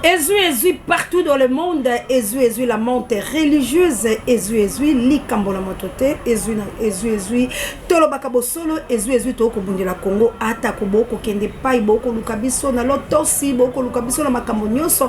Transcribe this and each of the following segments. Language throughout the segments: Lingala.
Ezwi ezwi partout dans le monde, ezwi ezwi la monte religieuse, ezwi ezwi likambo na moto te, ezwi na ezwi ezwi tolobaka bosolo, ezwi ezwi tokobundela Congo atako bokokende pai, bokoluka biso na lotosi, bokoluka biso na makambo nyonso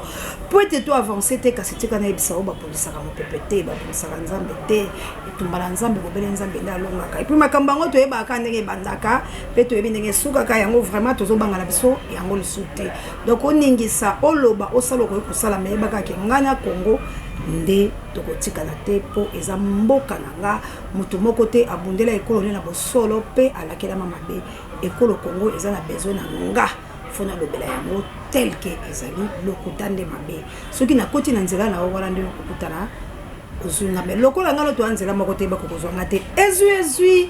po ete to avance te. Kasi tika nayebisa yo, bapolisaka mopepe te, bapolisaka Nzambe te. Etumba na Nzambe, bobele Nzambe nde alongaka. Et puis makambo yango toyebaka ndenge ebandaka mpe toyebi ndenge esukaka yango. Vraiment tozobanga na biso yango lisusu te. Donc oningisa, oloba, osala, okoki kosala, me yebaka ke ngai na Congo nde tokotikala te, mpo eza mboka na nga. Motu moko te abundela ekolo nde na bosolo mpe alakelama mabe. Ekolo Congo eza na besoin na nga, fo nalobela yango tel ke ezali. Lokuta nde mabe. Soki nakoti na nzela na yo wana nde okokutana ozwi nga, me lokola nga no toya nzela moko te, bakokozwa nga te. Ezwi ezwi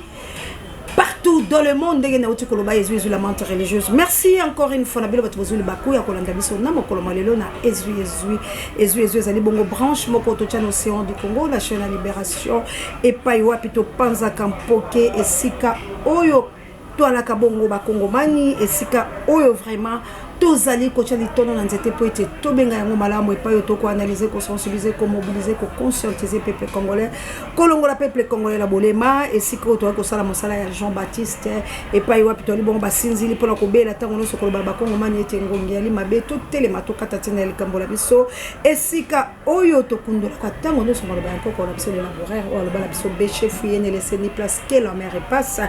partout dans le monde, ndenge nauti koloba, ezwi ezwi la menthe religieuse. Merci encore une fois na bino bato bozwi libaku ya kolanda biso na mokolo mwa lelo na ezwi ezwi. Ezwi ezwi ezali bongo branche moko totya na Océan du Congo, la chaîne ya libération, epai wapi topanzaka mpoke, esika oyo toalaka bongo bakongomani, esika oyo vraiment tozali kotya litono na nzete mpo ete tobenga yango malamu, epai oyo tokoanalyse, kosensibilize, komobilize, koconscientize peuple congolais, kolongola peuple congolais na bolema, esika oyo toyaki kosala mosala ya Jean Baptiste, epai wapi toyali bongo basinzili mpona kobela ntango nyonso, koloba bakongomani ete ngongi yali mabe, totelema, tokata ntina ya likambo na biso, esika oyo tokundolaka ntango nyonso maloba ya nkoko na biso le laboureur oyo aloba na biso: "Bêchez, fouillez, ne laissez ni place que la mer passe",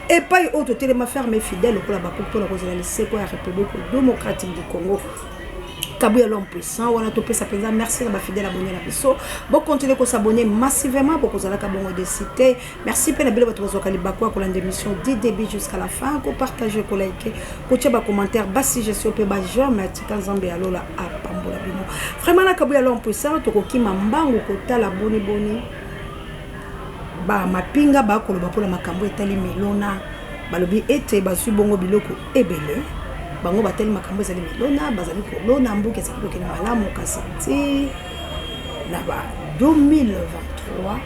epai oyo totelema ferme, fidèle lokola bakoki mpona kozela liseko ya République démocratique du Congo. Kabuya l'homme puissant wana, topesa mpenza merci na bafidèle abonné na biso. Bokontinue kosabonner massivement, bokozalaka bongo déçus te. Merci mpe na bino bato bazwaka libaku ya kolanda émission du début jusqu'à la fin, kopartage, kolike, kotia bacommentaire, basuggestion mpe baj'aime. Tika Nzambe ya lola apambola bino vraiment. Na Kabuya l'homme puissant, tokokima mbangu kotala boniboni bamapinga bakoloba mpona makambo etali milona. Balobi ete bazwi bongo biloko ebele, bango batali makambo ezali milona, bazali kolona, mboka ezali kokende malamu. Kasi ti na ba 2023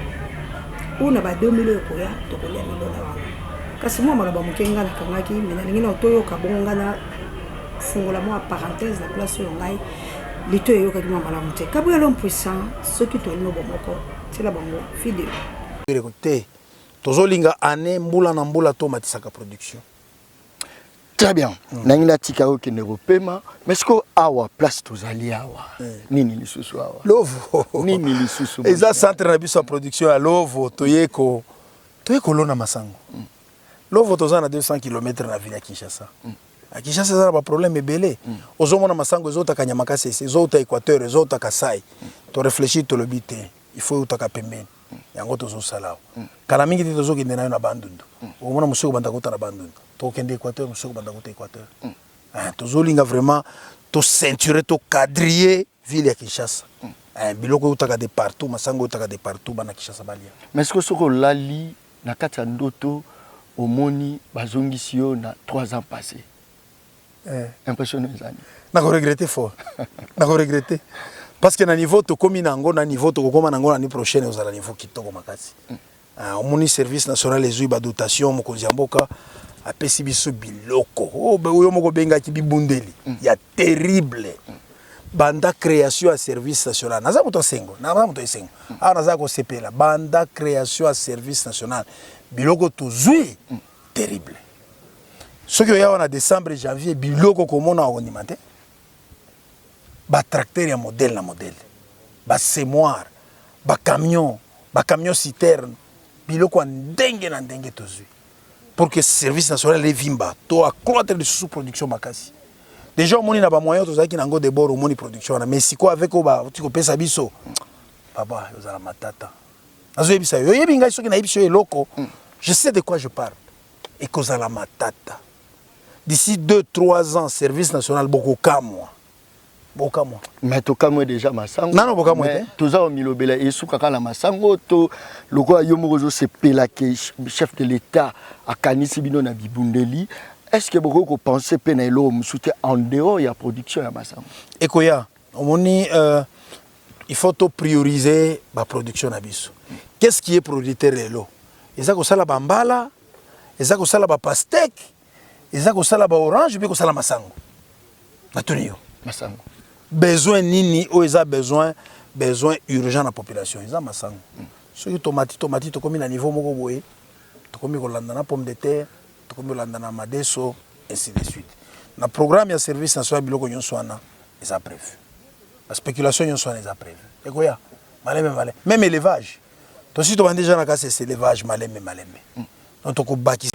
ou na ba 2000 oyo ekoya, tokolia milona wana. Kasi mwa maloba moke ngai nakangaki, me nalingi na toyoka bongo. Ngai na fungola mwa parenthèse na place oyo ngai lito eyokaki mwa malamu te. Kabuya l'homme puissant, soki tolingo bomoko, tiela bango video. Te, tozolinga année, mbula na mbula tomatisaka production. Très bien. Nangi natika okende kopema, mais siko awa place tozali awa, nini lisusu awa? Lovo. Nini lisusu? Eza centre na biso ya production ya Lovo. Toye kolona masango. Lovo toza na 200 km na ville ya Kinshasa. Na Kinshasa eza na baproblème ebele. Ozomona masango ezotaka Nyamakasi, ese ezouta Équateur, ezouta Kasai. Toréfléchir, tolobi te, il faut eutaka pembeni. Yango tozosala awa. Kala mingi te tozokende na yo na Bandundu, okomona mosuku banda kouta na Bandundu, tokokende Équateur, mosuku banda kouta Équateur. Ah, tozolinga vraiment toceinture, tocadrer ville ya Kinshasa. Eh, biloko eutaka de partout, masango eutaka de partout, bana Kinshasa balia. Mais siko soki olali na kati ya ndoto, omoni bazongisi yo na 3 ans passé, impression ezali? Nakoregrete fort, nakoregrete, parce que na niveau tokomi na yango, na niveau tokokóma na yango na année prochaine, ozala niveau kitoko makasi. Ah, omoni service national ezwi badotation, mokonzi ya mboka apesi biso biloko oyo moko obengaki bibundeli ya terrible. Banda création ya service national, naza moto asengo, naza moto esengo awa, naza kosepela. Banda création ya service national, biloko tozwi terrible. Soki oya wana décembre, janvier, biloko komona okondima te: batracteur ya modèle na modèle, basemoir, bacamion, bacamion citerne, biloko ya ndenge na ndenge tozwi pour que service national evimba, to accroître lisusu production makasi. Déjà omoni na bamoyen tozalaki nango d'abord, omoni production wana, mais sikoyo avec oyo bauti kopesa biso, papa, ozala matata. Nazoyebisa yo, oyebi ngai, soki nayebi yo eloko, je sais de quoi je parle. Ekozala matata d'ici 2 3 ans, service national bokokamwa, bokamwa. Mais tokamwe déjà masango. Nano bokamwe te. Toza komilobela esukaka na masango to lokola yo moko ozosepela ke chef de l'État akanisi bino na bibundeli, est ce que bokoki kopense mpe na eloko mosusu te en dehors ya production ya masango? Ekoya. Omoni, il faut to prioriser baproduction na biso. Qu'est-ce qui est prioritaire lelo? Eza kosala bambala, eza kosala bapastèque, eza kosala baorange mpe kosala masango. Natuni yo. Masango. Besoin nini oyo eza besoin besoin urgent na population? Eza masango. Soki tomati tomati tokomi na niveau moko boye, tokomi kolanda na pomme de terre, tokomi kolanda na madeso, ainsi de suite. Na programme ya service national biloko nyonso wana eza prévu. Ba spéculation nyonso wana eza prévu. Ekoya malembe malembe. Même élevage. Tosi tobandi déjà na kasi élevage malembe malembe. Donc tokobakisa.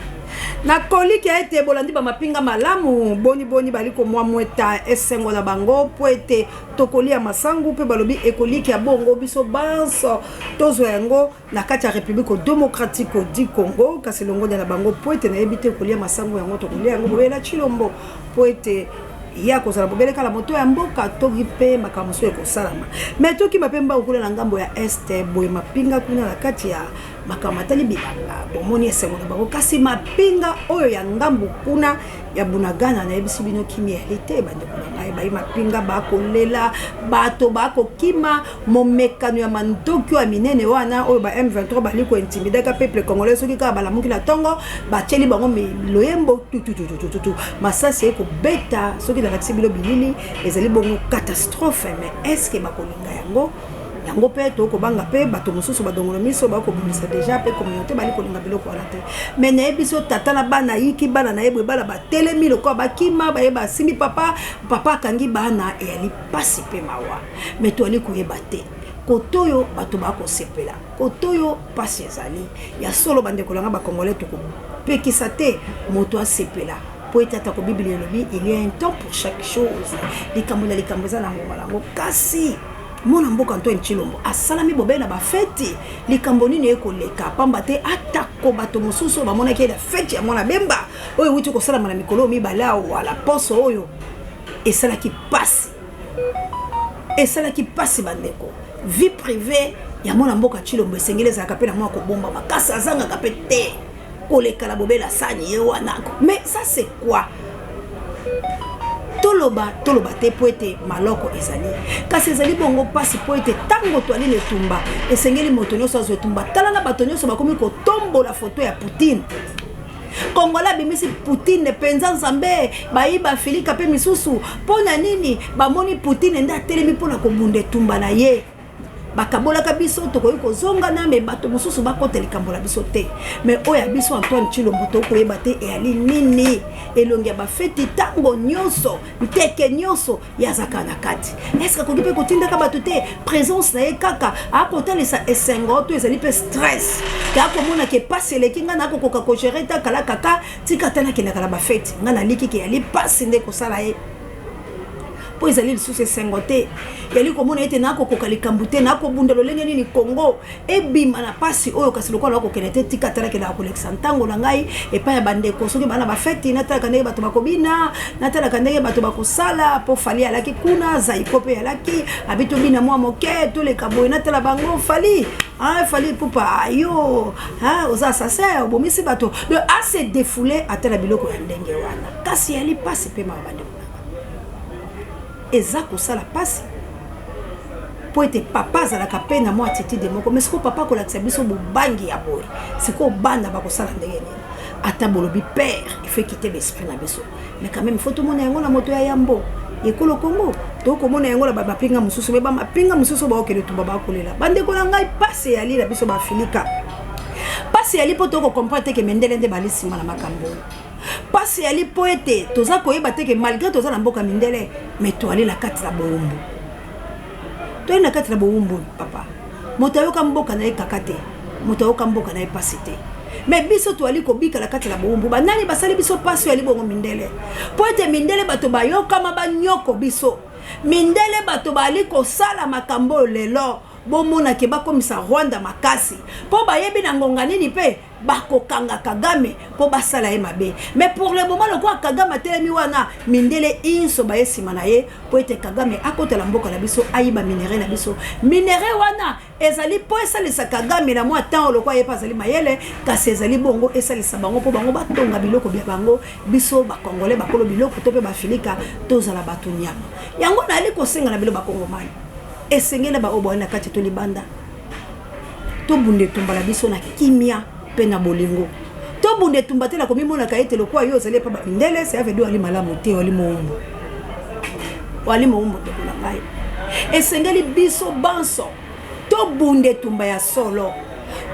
Nakolikya ete bolandi bamapinga malamu boni boni bali komwamweta esengo na bango mpo ete tokolia masangu mpe balobi ekolikya bongo biso banso tozwa yango na kati ya Republique Democratique du Congo. Kasi longonya na bango mpo ete nayebi te kolia masangu yango tokolia yango bobela Tshilombo mpo ete ye akozala bobele kala moto ya mboka toki mpe makambo mosusu ekosalama. Me tokima mpe mbangu kuna na ngambo ya este boye mapinga kuna na kati ya makambo matali bilanga bomoni esengo na bango. Kasi mapinga oyo ya ngambo kuna ya Bunagana, nayebisi bino kimia yali te. Bandeko na ngai bayi mapinga bakolela, bato bakokima momekano ya mandoki oyo ya minene wana oyo ba M23 bali kointimidaka peuple congolais. Soki kaka balamuki na ntongo, batieli bango loyembo tutututututu, masasi ekobeta. Soki nalakisi bino bilili, ezali bongo catastrophe. Mais est ce que bakolinga yango? Yango mpe tokobanga mpe bato mosusu badongolo miso bakobundisa deja mpe communauté bali kolinga biloko wana te. Me nayebi so tata na bana ayiki bana na ye boye, bana batelemi lokola bakima, baye basimbi papa, papa akangi bana. Eyali mpasi mpe mawa, me toali koyeba te kote oyo bato bakosepela, kote oyo mpasi ezali ya solo. Bandeko na nga bakongolais, tokopekisa te moto asepela po ete atako Biblia elobi il y a un temps pour chaque chose, likambo na likambo eza na ngonga nango. Kasi mwana mboka Antoine Tshilombo asalami bobele na bafeti. Likambo nini ekoleka? Pamba te atako bato mosusu oyo bamonaki ye na feti ya mwana Bemba oyo ewuti kosalama na mikolo mibale awa la poso oyo, esalaki pasi, esalaki pasi. Bandeko, vie privée ya mwana mboka Tshilombo esengeli ezalaka mpe na mwa kobomba makasi, azangaka mpe te koleka na bobela sani ye wana. Mais ça, c'est quoi? Toloba toloba te mpo ete maloko ezali, kasi ezali bongo mpasi mpo ete ntango toali na etumba, esengeli moto nyonso azwa etumba. Tala na bato nyonso bakomi kotombola foto ya Poutine. Kongola abimisi Poutine mpenza, Nzambe bayiba Filika mpe misusu. Mpo na nini bamoni Poutine nde atelemi mpo na kobunda etumba na ye? Bakabolaka biso, tokoki kozongana, me bato mosusu bakota likambo na biso te. Me oyo ya biso Antoine Tshilombo, tokoyeba te eyali nini. Elongi ya bafeti ntango nyonso, nteke nyonso ye azaka na kati. Eske akoki mpe kotindaka bato te? Présence na ye kaka akotalisa esengo to ezali mpe stress ke akomona ke pasi eleki ngai, nakokoka kogere te, akala kaka tika ata nakendaka na bafeti. Ngai naliki ke yali pasi nde kosala ye mpo ezali lisusu esengo te, yali komona ete nakokoka likambo te, nakobunda lolenge nini Kongo ebima na pasi oyo. Kasi lokola nakokende te, tika ata nakendaka kolekisa ntango na ngai epai ya bandeko. Soki bana bafeti, natalaka ndenge bato bakobina, natalaka ndenge bato bakosala, mpo Fally alaki kuna, Zaiko mpe alaki abi tobina mwa moke, toleka boye, natala bango. Fally, ah, Fally Ipupa ayo, ah, oza assassin, obomisi bato. Donc ase défoule, atala biloko ya ndenge wana. Kasi yali pasi mpe mawa, bandeko, eza kosala pasi mpo ete papa azalaka mpe na mwa attitude moko. Mais sikoyo papa akolakisa biso bobangi ya boye, sikoyo bana bakosala ndenge nini? Ata bolobi père, il faut quitter l'esprit na biso, mais quand même il faut tomona yango na moto ya yambo ekolo Kongo. Tokomona yango na bamapinga mosusu, me bamapinga mosusu baokende tumba, bakolela. Bandeko na ngai, pasi eyali na biso bafilika, pasi eyali mpo tokocomprendre te ke mindele nde bali nsima na makambo oyo. Pasi eyali mpo ete toza koyeba te ke malgré toza na mboka mindele, mais toali na kati na bowumbu, toyali na kati na bowumbu. Papa, moto ayoka mboka na ye kaka te, moto ayoka mboka na ye pasi te, me biso toali kobika na kati na bowumbu. Banani basali biso pasi oyo? Ali bongo mindele, mpo ete mindele bato bayokama banyoko biso, mindele bato bali kosala makambo oyo lelo bomonake bakomisa Rwanda makasi, mpo bayebi na ngonga nini mpe bakokanga Kagame mpo basala ye mabe. Mais pour le moment, lokola Kagame atelemi wana, mindele inso baye nsima na ye mpo ete Kagame akotela mboka na biso, ayiba minerai na biso. Minerai wana ezali mpo esalisa Kagame na mwa ntango, lokola ye mpe azali mayele. Kasi ezali bongo esalisa bango mpo bango batonga biloko bya bango. Biso bakongole, bakolo biloko to mpe bafilika, tozala bato nyama. Yango nayali kosenga na bino bakongomani, esengeli na baoyo boyali na kati to libanda, tobunda etumba na biso na kimia mpe na bolingo. Tobunda etumba te na komimonaka ete lokola yo ozali epa bamindele, ça veut dire ali malamu te, oli moombo. Wali mowumbu ndeko na ngai. Esengeli biso banso tobunda etumba ya solo,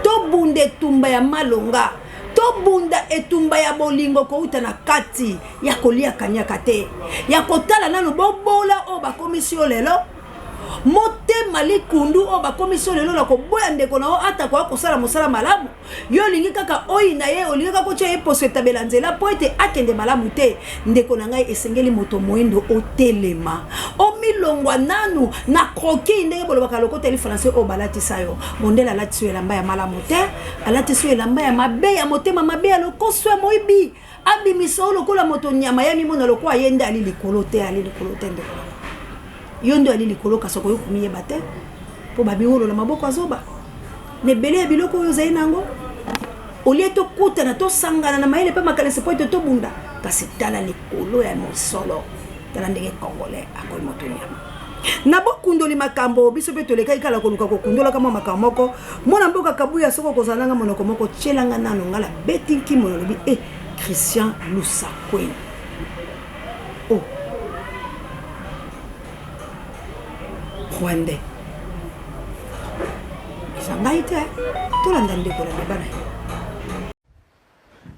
tobunda etumba ya malonga, tobunda etumba ya bolingo kouta na kati ya kolia kaniaka te, ya kotala nanu bobola oyo bakomisi yo lelo, motema likundu oyo bakomisi yo lelo na koboya ndeko na yo ata koya kosala mosala malamu. Yo olingi kaka oyina ye, olingi kaka otia ye poso etabela nzela mpo ete akende malamu te. Ndeko na ngai, esengeli moto moindo otelema, omilongwa nanu na croquis, ndenge bolobaka lokota ya lifalanse oyo balatisa yo. Mondele alatisi yo elamba ya malamu te, alatisi yo elamba ya mabe, ya motema mabe, ya lokoso, ya moyibi. Abimisa yo lokola moto nyama, ye amimona lokola ye nde ali likolo te, ali likolo te ndeko na ngai. Yo nde ali likolo kasi okoki komiyeba te mpo babiwolo na maboko ya zoba na ebele ya biloko oyo ozali na yango. Olie tokutana tosangana na mayele mpe makanisi mpo ete tobunda, kasi tala likolo ya mosolo, tala ndenge congolais akomi moto nyama. Na bokundoli makambo biso mpe tolekaki kala koluka kokundolaka mwa makambo moko. Mwana mboka Kabuya, soki okozala nanga monoko moko, tiela nga nano nga nabeti nkimo nalobi e Christian Lusakweno. Oh. Rwandais. Eza ngai te. Tolanda ndeko na deba na ye.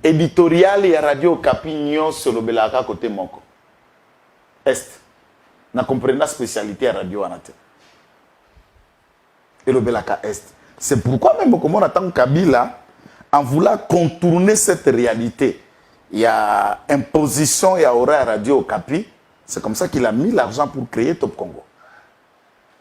Editorial ya Radio Okapi nyonso elobelaka kote moko. Est. Na comprena spécialité ya radio wana te. Elobelaka Est. C'est pourquoi même okomona ntango Kabila en voulant contourner cette réalité ya imposition ya horaire radio Okapi, c'est comme ça qu'il a mis l'argent pour créer Top Congo.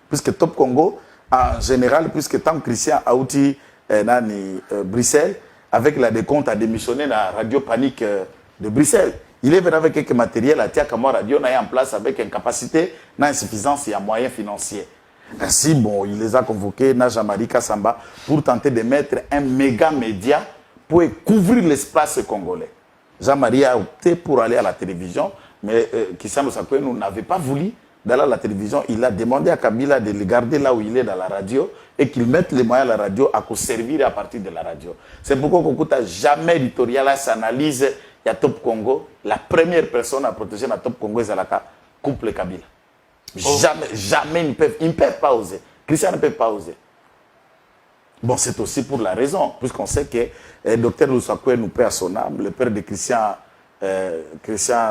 Puisque Top Congo en général, puisque tant Christian auti eh, nani Bruxelles avec la décompte a démissionné na Radio Panique de Bruxelles. Il est venu avec quelques matériels atiaka mwa radio na ye en place avec incapacité na insuffisance ya moyens financiers. Ainsi, bon, il les a convoqués, na Jean-Marie Kassamba, pour tenter de mettre un méga média pour couvrir l'espace congolais. Jean-Marie a opté pour aller à la télévision, mais Christian Lusakweno n'avait pas voulu d'aller à la télévision. Il a demandé à Kabila de le garder là où il est dans la radio et qu'il mette les moyens à la radio à servir à partir de la radio. C'est pourquoi Kokuta jamais éditorial s'analyse. Il y a Top Congo. La première personne à protéger la Top Congo, c'est la couple Kabila. Oh. Jamais, jamais ils ne peuvent, ils ne peuvent pas oser. Christian ne peut pas oser. Bon, c'est aussi pour la raison, puisqu'on sait que docteur Lusakweno, père à son âme, le père de Christian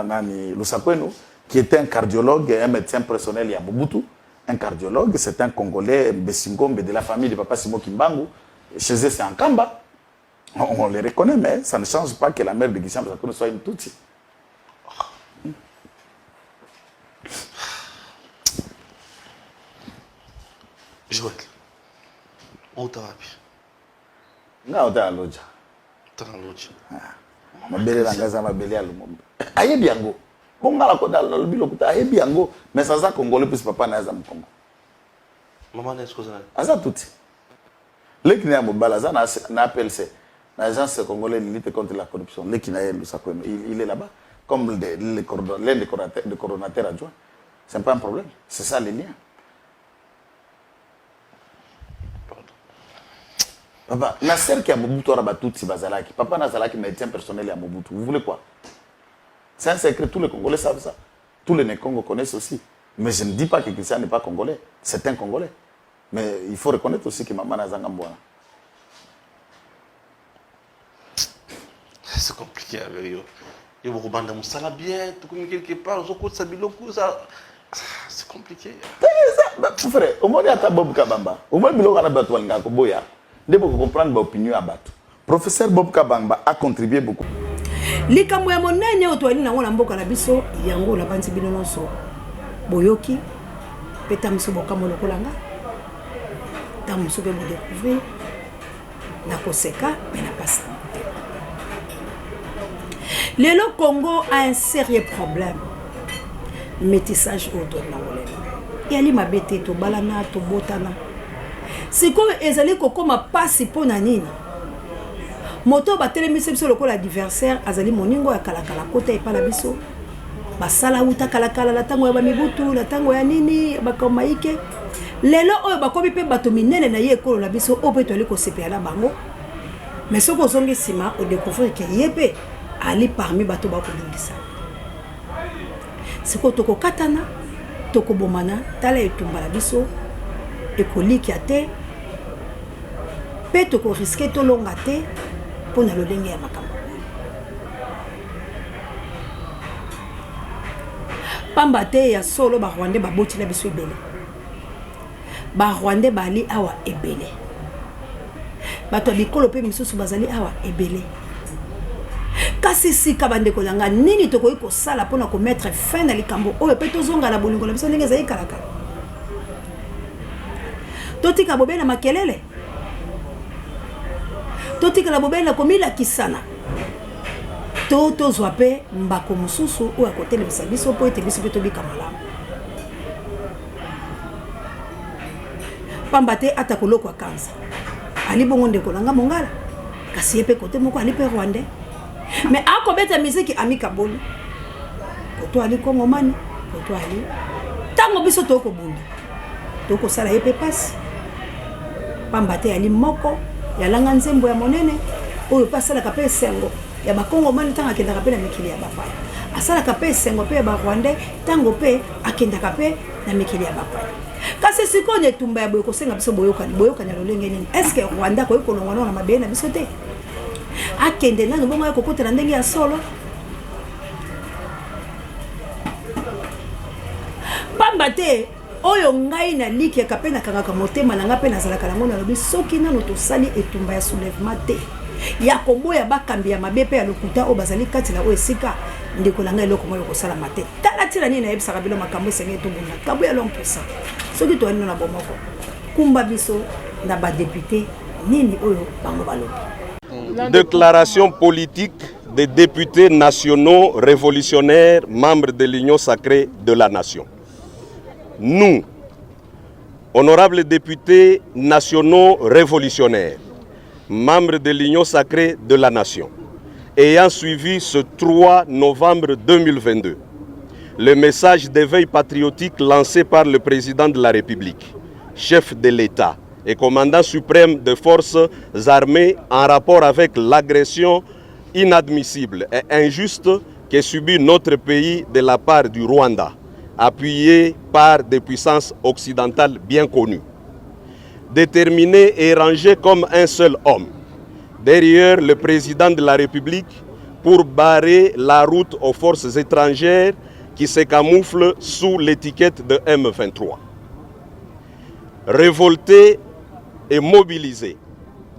Nani Lusakweno, qui était un cardiologue et un médecin personnel à Mobutu, un cardiologue, c'est un Congolais, Mbessingombe, de la famille de Papa Simon Kimbangu. Chez eux, c'est en Kamba. On les reconnaît, mais ça ne change pas que la mère de Christian Lusakweno soit une Tutsi. Joël, outa wapi? Nga outa na Lodja. Outa na Lodja. Ah. Mabele na nga eza mabele ya Lumumba. Ayebi yango. Bonga la kota nalobi lokuta ayebi yango, mais aza congolais puis papa na aza Mukongo. Maman na est-ce que aza Tutsi. Leki na ya mobali aza na APLC, na agence congolaise de lutte contre la corruption. Leki na ye Lusakweno, il est là-bas comme l'un des coordonnateurs adjoints. C'est pas un problème, c'est ça le lien. Papa, na cercle ya Mobutu wana batutsi bazalaki. Papa nazalaki médecin personnel ya Mobutu. Vous voulez quoi? C'est un secret, tous les Congolais savent ça. Tous les Nékongo connaissent aussi. Mais je ne dis pas que Christian n'est pas Congolais. C'est un Congolais. Mais il faut reconnaître aussi que maman azanga mbwana. C'est compliqué avec yo. Yo bokobanda mosala bien, tokomi quelque part, ozokotisa biloko, ça c'est compliqué. Frère, omoni ata Bob Kabamba, omoni biloko wana bato balingaka koboya, nde boko comprendre ba opinion ya bato. Professeur Bob Kabamba a contribué beaucoup. Likambo ya monene oyo toyali nango na mboka na biso, yango nabanzi bino nyonso boyoki mpe ntango mosusu bokamwa lokola nga, ntango mosusu mpe bodécouvrir na koseka mpe na pasi na motema. Lelo Congo a un sérieux problème. Métissage oyo toyali nango lelo eyali mabe te, tobalana tobotana. Sikoyo ezali kokoma pasi mpo na nini? Moto oyo batelemisi biso lokola adversaire azali moningo ya kalakala kota epai na biso, basala wuta kalakala na ntango ya bamibutu, na ntango ya nini ya makambo maike. Lelo oyo bakomi mpe bato minene na ye ekolo na biso oyo mpe toyali kosepela na bango, mais soki ozongi nsima odécouvrir ke ye mpe ali parmi bato bakobundisa. Sikoyo tokokatana, Tokobomana, tala etumba na biso ekolikia te mpe tokoriske tolonga te mpo na lolenge ya makambo oyo. Pamba te ya solo ba Rwandais baboti na biso ebele. Ba Rwandais bali awa ebele. Bato ya bikolo mpe misusu bazali awa ebele. Kasi sika bandeko na ngai, nini tokoki kosala mpo na komettre fin na likambo oyo mpe tozonga na bolingo na biso ndenge ezali kalakala? Totika bobele na makelele, totikala bobele na komilakisana, to tozwa mpe mbako mosusu oyo akotelemisa biso mpo ete biso mpe tobika malamu. Pamba te ata kolokwa kanza ali bongo ndeko na nga mongala, kasi ye mpe kote moko ali mpe rwandais, mais akobeta miziki amikaboli koto ali kongomani koto ali. Ntango biso tokobunda tokosala ye mpe pasi, pamba te ali moko ya langa nzembo ya monene oyo mpe asalaka mpe esengo ya bakongomani ntango akendaka mpe na mikili ya bapaya, asalaka mpe esengo mpe ya barwandais ntango mpe akendaka mpe na mikili ya bapaya. Kasi sikoyo na etumba ya boye kosenga biso boyokani, boyokani ya lolenge nini? Est-ce que Rwanda akoki kolongwa nano na mabele na biso te? Akende nano bongo ya kokotela ndenge ya solo? Pamba te oyo ngai nalikiaka mpe nakangaka motema na ngai mpe nazalaka nango, nalobi soki nano tosali etumba ya soulèvement te ya koboya bakambi ya mabe mpe ya lokuta oyo bazali kati na oyo esika, ndeko na ngai, eloko moko ekosalama te. Tala ntina nini nayebisaka bino makambo esengeli tobunda. Kabuya l'homme puissant, soki toyani na bomoko, kumba biso na badepute nini oyo bango balobi. Déclaration politique des députés nationaux révolutionnaires membres de l'Union sacrée de la nation. Nous, honorables députés nationaux révolutionnaires, membres de l'Union sacrée de la nation, ayant suivi ce 3 novembre 2022 le message d'éveil patriotique lancé par le président de la République, chef de l'État et commandant suprême des forces armées en rapport avec l'agression inadmissible et injuste que subit notre pays de la part du Rwanda, appuyé par des puissances occidentales bien connues. Déterminé et rangé comme un seul homme, derrière le président de la République pour barrer la route aux forces étrangères qui se camouflent sous l'étiquette de M23. Révoltés et mobilisés,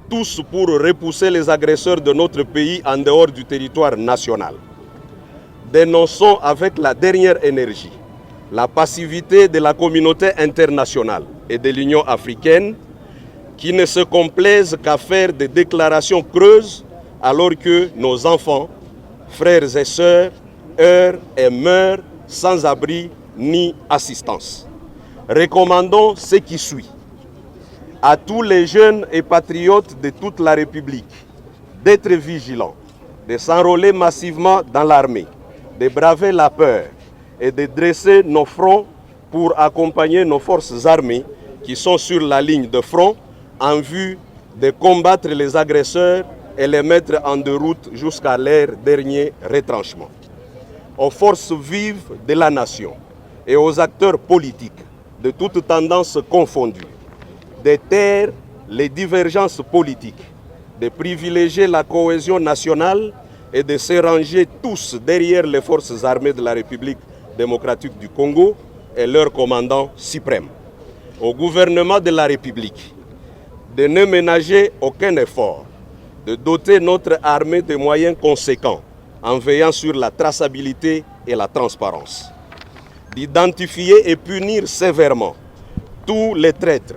tous pour repousser les agresseurs de notre pays en dehors du territoire national. Dénonçons avec la dernière énergie la passivité de la communauté internationale et de l'Union africaine qui ne se complaisent qu'à faire des déclarations creuses alors que nos enfants, frères et sœurs, errent et meurent sans abri ni assistance. Recommandons ce qui suit à tous les jeunes et patriotes de toute la République d'être vigilants, de s'enrôler massivement dans l'armée, de braver la peur et de dresser nos fronts pour accompagner nos forces armées qui sont sur la ligne de front en vue de combattre les agresseurs et les mettre en déroute jusqu'à leur dernier retranchement. Aux forces vives de la nation et aux acteurs politiques de toutes tendances confondues, de taire les divergences politiques, de privilégier la cohésion nationale et de se ranger tous derrière les forces armées de la République démocratique du Congo et leur commandant suprême. Au gouvernement de la République de ne ménager aucun effort, de doter notre armée de moyens conséquents en veillant sur la traçabilité et la transparence, d'identifier et punir sévèrement tous les traîtres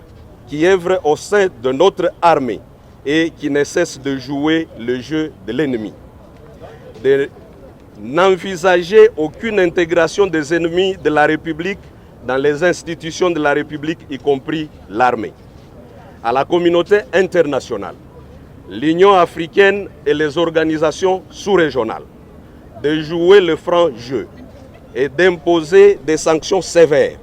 qui œuvrent au sein de notre armée et qui ne cessent de jouer le jeu de l'ennemi, de n'envisager aucune intégration des ennemis de la République dans les institutions de la République, y compris l'armée. À la communauté internationale, l'Union africaine et les organisations sous-régionales, de jouer le franc jeu et d'imposer des sanctions sévères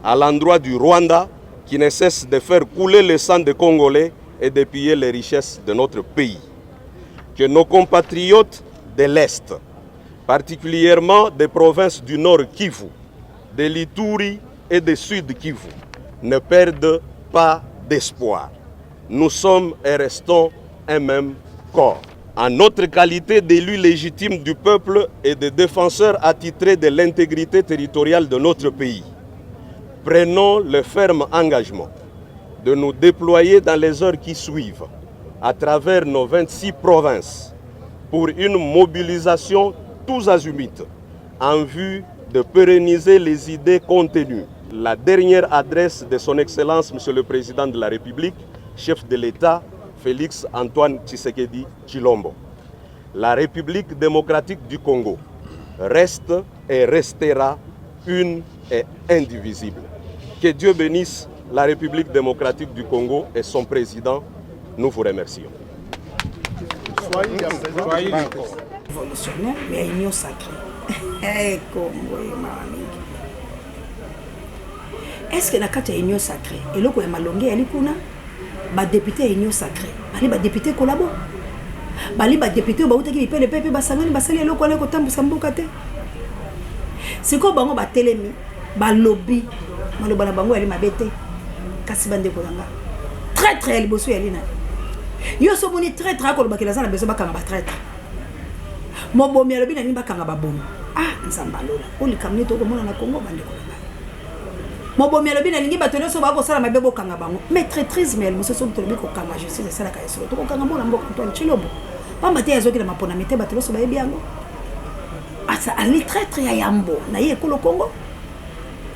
à l'endroit du Rwanda qui ne cesse de faire couler le sang des Congolais et de piller les richesses de notre pays. Que nos compatriotes de l'Est, particulièrement des provinces du Nord Kivu, de l'Ituri et de Sud Kivu ne perdent pas d'espoir. Nous sommes et restons un même corps. En notre qualité d'élus légitimes du peuple et de défenseurs attitrés de l'intégrité territoriale de notre pays, prenons le ferme engagement de nous déployer dans les heures qui suivent à travers nos 26 provinces pour une mobilisation tous azimuts en vue de pérenniser les idées contenues. La dernière adresse de son Excellence, Monsieur le Président de la République, chef de l'État, Félix Antoine Tshisekedi Tshilombo. La République démocratique du Congo reste et restera une et indivisible. Que Dieu bénisse la République démocratique du Congo et son président. Nous vous remercions. Révolutionnaire, mais union sacrée. Eh, Congo mawa mingi. Est-ce que na kati ya union sacrée eloko ya malonge eyali kuna? Badepute ya union sacrée bali badepute kolabo, bali badepute oyo bautaki bipele mpe mpe basangani basali eloko wana ekotambwisa mboka te. Sikoyo bango batelemi balobi maloba na bango yali mabe te, kasi bandeko na nga, traître ya liboso yali nani? Yo so omoni traître akolobakela aza na besoin bakanga batraître. Mobomi alobi na nini bakanga babomi? Ah, Nzambe alola, oyo likambo nini tokomona na Congo, bandeko na ngai. Mobomi alobi nalingi bato nyonso bakosala mabe bokanga bango. Mais traîtrisme ya liboso, soki tolobi kokanga, justice esalaka ya solo, tokokanga mwana mboka Antoine Tshilombo, pamba te azwaki na maponami te, bato nyonso bayebi yango. Asa ali traître ya yambo na ye ekolo Congo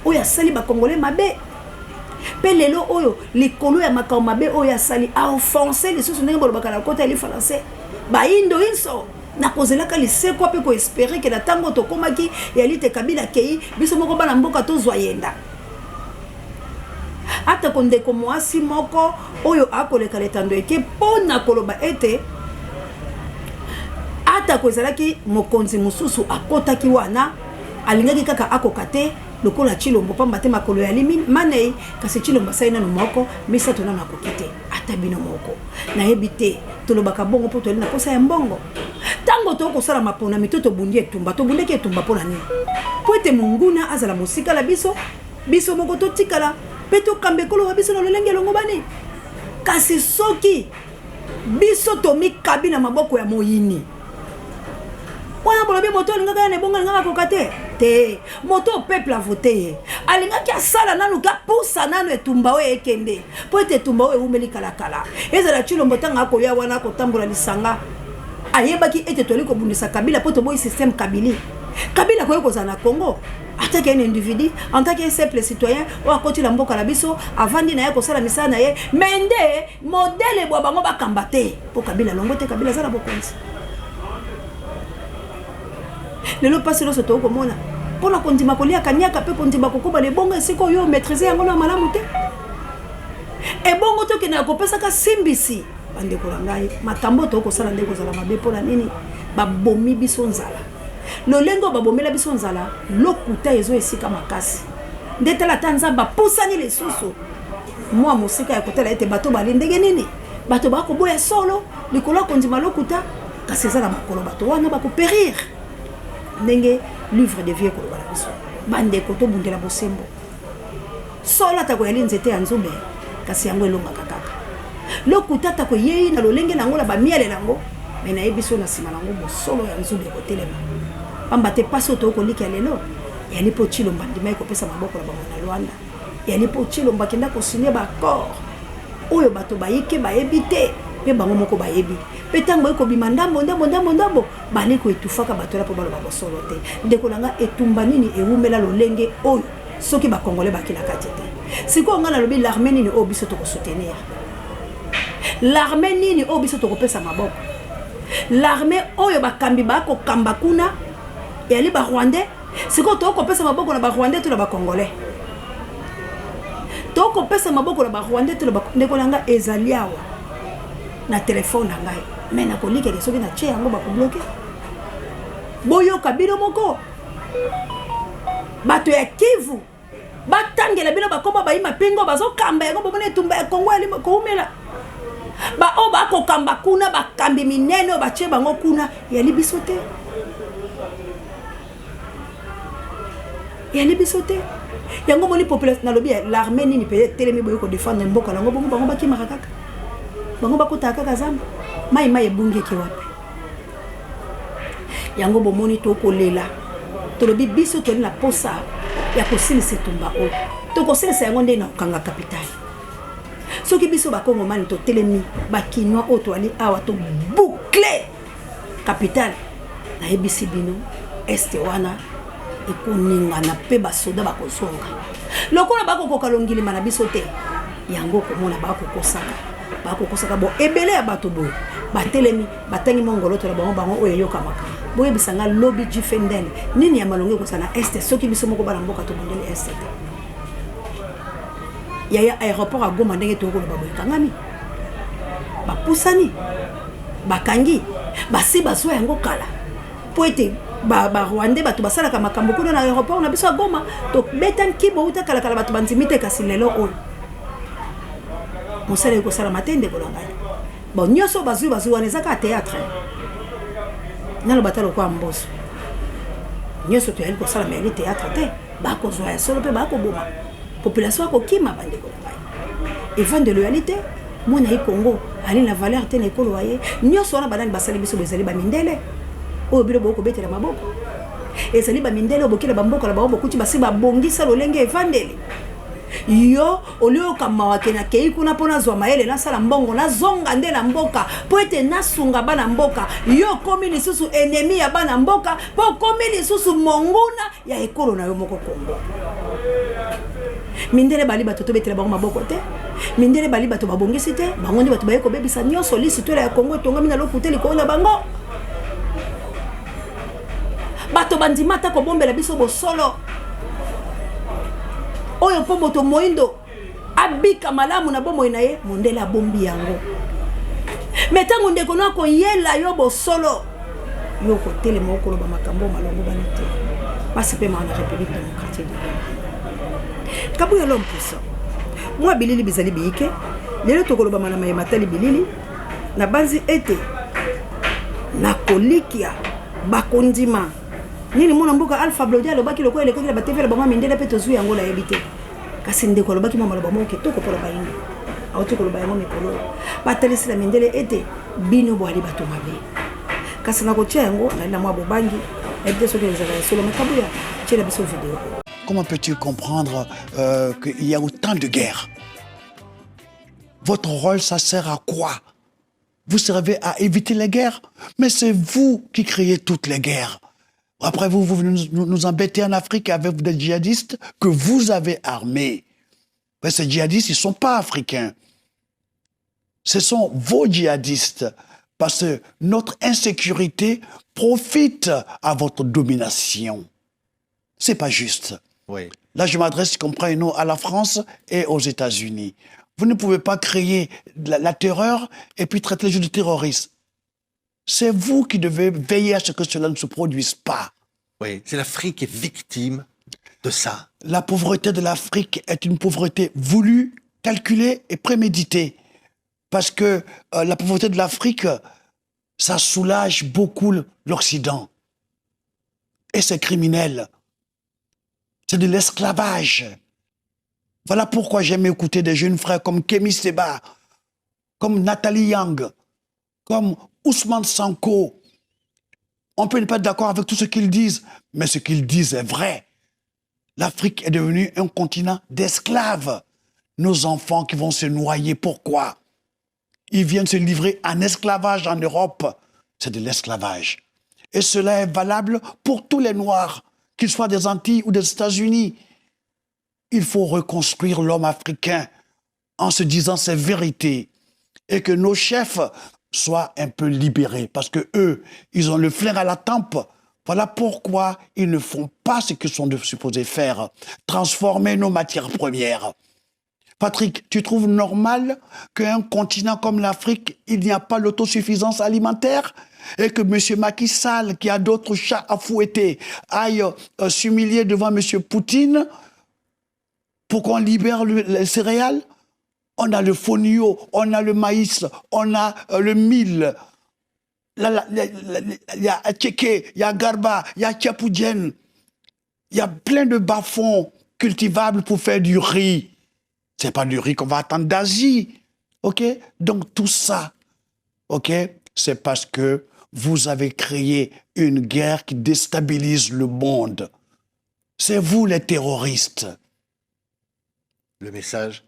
oyo asali bakongole mabe, mpe lelo oyo likolo ya makambo mabe oyo asali aoffense lisusu, ndenge bolobaka na kota ya lifalanse, bayindo inso nakozelaka lisekwa mpe koespere ke na ntango tokomaki yali te Kabila akei, biso moko bana mboka tozwa yenda. Atako ndeko mwasi moko oyo akoleka letando eke mpo na koloba ete atako ezalaki mokonzi mosusu akotaki wana, alingaki kaka akoka te lokola Tshilombo, pamba te makolo yali manei, kasi Tshilombo asali nano moko, misato nano akoki te. Ata bino moko nayebi te, tolobaka bongo mpo toyali na posa ya mbongo. Ntango tokoki kosala maponami to tobundi etumba, tobundaki etumba mpo na nini? Mpo ete monguna azala mosika na biso, biso moko totikala mpe tokamba ekolo wa biso na lolenge elongobani. Kasi soki biso tomikabi na maboko ya moyini wana, bolobi moto alingaka ya na ebongo alingaka akoka te te, moto oyo peuple avote ye alingaki asala nanu kapusa nanu etumba oyo ekende, mpo ete etumba oyo ewumeli kalakala. Ezala Tshilombo, ntango akoya wana akotambola lisanga, ayebaki ete toyali kobundisa Kabila mpo toboyi système Kabili. Kabila akoki kozala na Congo en tant qu'un individu, en tant qu'un simple citoyen oyo akoti na mboka na biso, avandi na ye kosala misala na ye, mais nde modele bwa bango bakamba te, mpo Kabila longo te. Kabila aza na bokonzi lelo. Mpasi nyonso tokoki komona mpona kondima kolia kaniaka mpe kondima kokoba na ebongo esika oyo maîtrise yango na malamu te, ebongo tokendaka kopesaka simbisi. Bandeko na ngai, makambo oyo tokosala nde kozala mabe. Mpona nini babomi biso nzala lolenge oyo babomela biso nzala? Lokuta ezo esika makasi nde. Tala, ata Nzambe apusani lisusu mwa mosika ya kotala ete bato bali ndenge nini, bato bakoboya solo likolo ya kondima lokuta, kasi eza na mokolo bato wana bakopérir, ndenge livre de vie ekoloba na biso. Bandeko, tobundela bosembo. Solo atako yali nzete ya nzube, kasi yango elongaka kaka. Lokuta atako eyei na lolenge na yango na bamiele na yango, me nayebi biso na nsima na yango bosolo ya nzube ekotelema, pamba te mpasi oyo tokokolika lelo yali mpo Tshilombo andimaki kopesa maboko na bango na Luanda, yali mpo Tshilombo akenda kosinye baaccord oyo bato bayike bayebi te, mpe bango moko bayebi mpe ntango ekobima ndambo ndambo ndambo ndambo bali koetufaka bato wana mpo baloba bosolo te. Ndeko na nga, etumba nini ewumela lolenge oyo soki bakongole baki na kati te? Sikoyo ngai nalobi, l'armée nini oyo biso tokosoutenir? L'armée nini oyo biso tokopesa maboko? L'armée oyo bakambi bakokamba kuna eyali barwandais. Sikoyo tokopesa maboko na barwandais to na bacongolais? Tokopesa maboko na barwandais to na? Ndeko na ngai, ezali awa na telefone na ngai, me nakolikeke soki natie yango bakobloquer. Boyoka bino moko, bato ya Kivu batangela bino bakoma bayima pingo bazokamba yango. Bomona etumba ya Kongo koumela, baoyo bakokamba kuna, bakambi minene oyo batie bango kuna, yali biso te, yali biso te. Yango moni population nalobi l'armée nini pe etelemi boye ko défendre mboka nango bongo bango bakimaka kaka. Bango bakotaka kaka zamba. Mai mai ebungi eke wapi? Yango bomoni tokolela. Tolobi biso toli na posa ya kosilisa etumba oyo. Tokosilisa yango nde na kokanga capitale. Soki biso bakongomani totelemi, bakinois oyo toali awa to boucler capitale, nayebisi bino este wana ekoningana mpe basoda bakozonga. Lokola bakokoka longilima na biso te, yango komona bakokosaka bakokosaka bo ebele ya bato boye batelemi batangi mwa ngoloto na bango bango oyo eyokamaka. Boyebisa nga lobi Jifenden nini ya malongi ekozala na este soki biso moko bana mboka tobundeli este te. Yaya aéroport ya Goma ndenge tokoloba boye ekangami, bapusani, bakangi, basi bazwa yango kala mpo ete barwandais bato basalaka makambo kuna na aéroport na biso ya Goma. Tobeta nkibo uta kalakala, bato bandimi te, kasi lelo oyo mosala ekosalama te. Ndeko na ngai, bon, nyonso bazwi bazwi wana eza kaka théâtre. Naloba ta lokola mboso, nyonso toyali kosalama yali théâtre te. Bakozwa ya solo mpe bakoboma population, akokima. Bandeko na ngai, evandelo yali te, mwana ye Congo ali na valeur te na ekolo wa ye. Nyonso wana banani basali biso? Ezali bamindele oyo bino bokobetela maboko, ezali bamindele oyo bokela bamboka na bango, bokuti basi babongisa lolenge evandeli. Yo olioyoka mawa ke nakei kuna mpo nazwa mayele, nasala mbongo, nazonga nde na mboka mpo ete nasunga bana mboka. Yo okomi lisusu ennemi ya bana mboka mpo okomi lisusu monguna ya ekolo na yo moko Kongo. Mindele bali bato tobetela bango maboko te. Mindele bali bato babongisi te, bango nde bato baye kobebisa nyonso. Lisitwela ya Kongo etongami na lokute likolo na bango. Bato bandima ata kobombela biso bosolo oyo mpo moto moindo abika malamu na bomoi na ye, mondele abombi yango. Me ntango ndeko no akoyela yo bosolo, yo okotelema, okoloba makambo malongo bani te. Pasi mpe mawa na République démocratique du Congo. Kabuya l'homme puissant, mwa bilili bizali biyike. Lelo tokolobama na maye matali bilili. Nabanzi ete nakolikia bakondima nini mwana mboka Alpha Blodi alobaki lokola elekaki na batv na bango mindele mpe tozwi yango, nayebi te. Kasi ndeko alobaki mwa maloba moko kitoko mpona bayindo, auti koloba yango mikolo oyo, batalisi na mindele ete bino boali bato mabe. Kasi nakotia yango nali na mwa bobangi, nayebi te soki ezala ya solo. Mekabuya, tiela biso video. Comment peux-tu comprendre qu'il y a autant de guerres? Votre rôle, ça sert à quoi? Vous servez à éviter les guerres, mais c'est vous qui créez toutes les guerres. Après vous, vous venez nous embêter en Afrique avec des djihadistes que vous avez armés. Mais ces djihadistes, ils ne sont pas africains. Ce sont vos djihadistes. Parce que notre insécurité profite à votre domination. C'est pas juste. Oui. Là, je m'adresse, comprenez-nous, à la France et aux États-Unis. Vous ne pouvez pas créer la terreur et puis traiter les gens de terroristes. C'est vous qui devez veiller à ce que cela ne se produise pas. Oui, c'est l'Afrique qui est victime de ça. La pauvreté de l'Afrique est une pauvreté voulue, calculée et préméditée. Parce que la pauvreté de l'Afrique, ça soulage beaucoup l'Occident. Et c'est criminel. C'est de l'esclavage. Voilà pourquoi j'aime écouter des jeunes frères comme Kémy Seba, comme Nathalie Young, comme Ousmane Sanko. On peut ne pas être d'accord avec tout ce qu'ils disent, mais ce qu'ils disent est vrai. L'Afrique est devenue un continent d'esclaves. Nos enfants qui vont se noyer, pourquoi? Ils viennent se livrer en esclavage en Europe. C'est de l'esclavage. Et cela est valable pour tous les Noirs, qu'ils soient des Antilles ou des États-Unis. Il faut reconstruire l'homme africain en se disant ces vérités et que nos chefs soient un peu libérés parce que eux, ils ont le flair à la tempe. Voilà pourquoi ils ne font pas ce qu'ils sont supposés faire, transformer nos matières premières. Patrick, tu trouves normal qu'un continent comme l'Afrique, il n'y a pas l'autosuffisance alimentaire et que M. Macky Sall, qui a d'autres chats à fouetter, aille s'humilier devant M. Poutine pour qu'on libère les céréales? On a le fonio, on a le maïs, on a le mil. Il y a Tchéké, il y a Garba, il y a Tchapoudienne. Il y a plein de bas-fonds. cultivable pour faire du riz. C'est pas du riz qu'on va attendre d'Asie. OK Donc tout ça, OK, c'est parce que vous avez créé une guerre qui déstabilise le monde. C'est vous les terroristes. Le message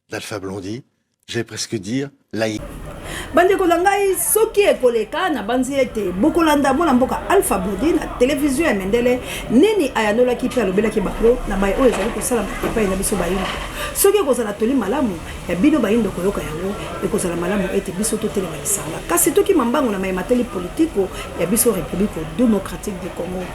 d'Alpha Blondy, j'allais presque dire laïque. Bandeko na ngai, soki ekoleka, nabanzi ete bokolanda mwana mboka Alpha Blondy na televizio ya Mendele, nini ayanolaki mpe alobelaki bango na baye oyo ezali kosalama epai na biso bayindo. Soki ekozala toli malamu ya bino bayindo koyoka yango, ekozala malamu ete biso totelema lisanga kasi tokima mbango na maye matali politiko ya biso Republique democratique du Congo.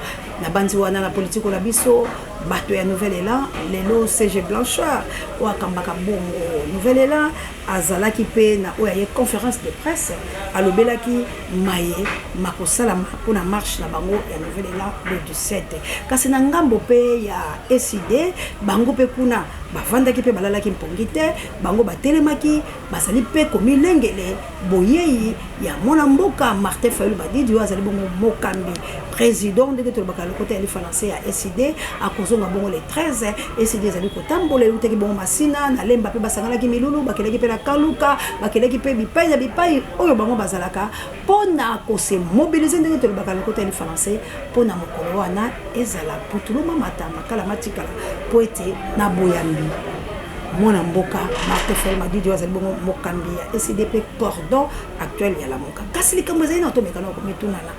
Nabanzi wana na politiko na biso bato ya Nouvel Elan, lelo CG Blanchard oyo akambaka bongo Nouvel Elan azalaki mpe na oyo aye conference de presse, alobelaki maye makosalama mpo na marche na bango ya Nouvel Elan le 17. Kasi na ngambo mpe ya ECIDE, bango mpe kuna bavandaki mpe balalaki mpongi te, bango batelemaki, bazali mpe komilengele boyei ya mwana mboka Martin Fayulu Madidi oyo azali bongo mokambi president ndenge tolobaka lokota ya lifalanse ya ECIDE, akozonga bongo le 13. ECIDE ezali kotambola, eutaki bongo Masina na Lemba mpe basanganaki milulu, bakendaki mpe na Kaluka, bakendaki mpe bipai na bipai oyo bango bazalaka mpo na kose mobiliser ndenge tolobaka lokota ya lifalanse mpo na mokolo wana ezala putulu mamata makala matikala mpo ete na boyambi mwana mboka Martin Fayulu Madidi oyo azali bongo mokambi ya ECIDE mpe cordon actuel ya Lamuka. Kasi likambo ezali na tomekana komitunana,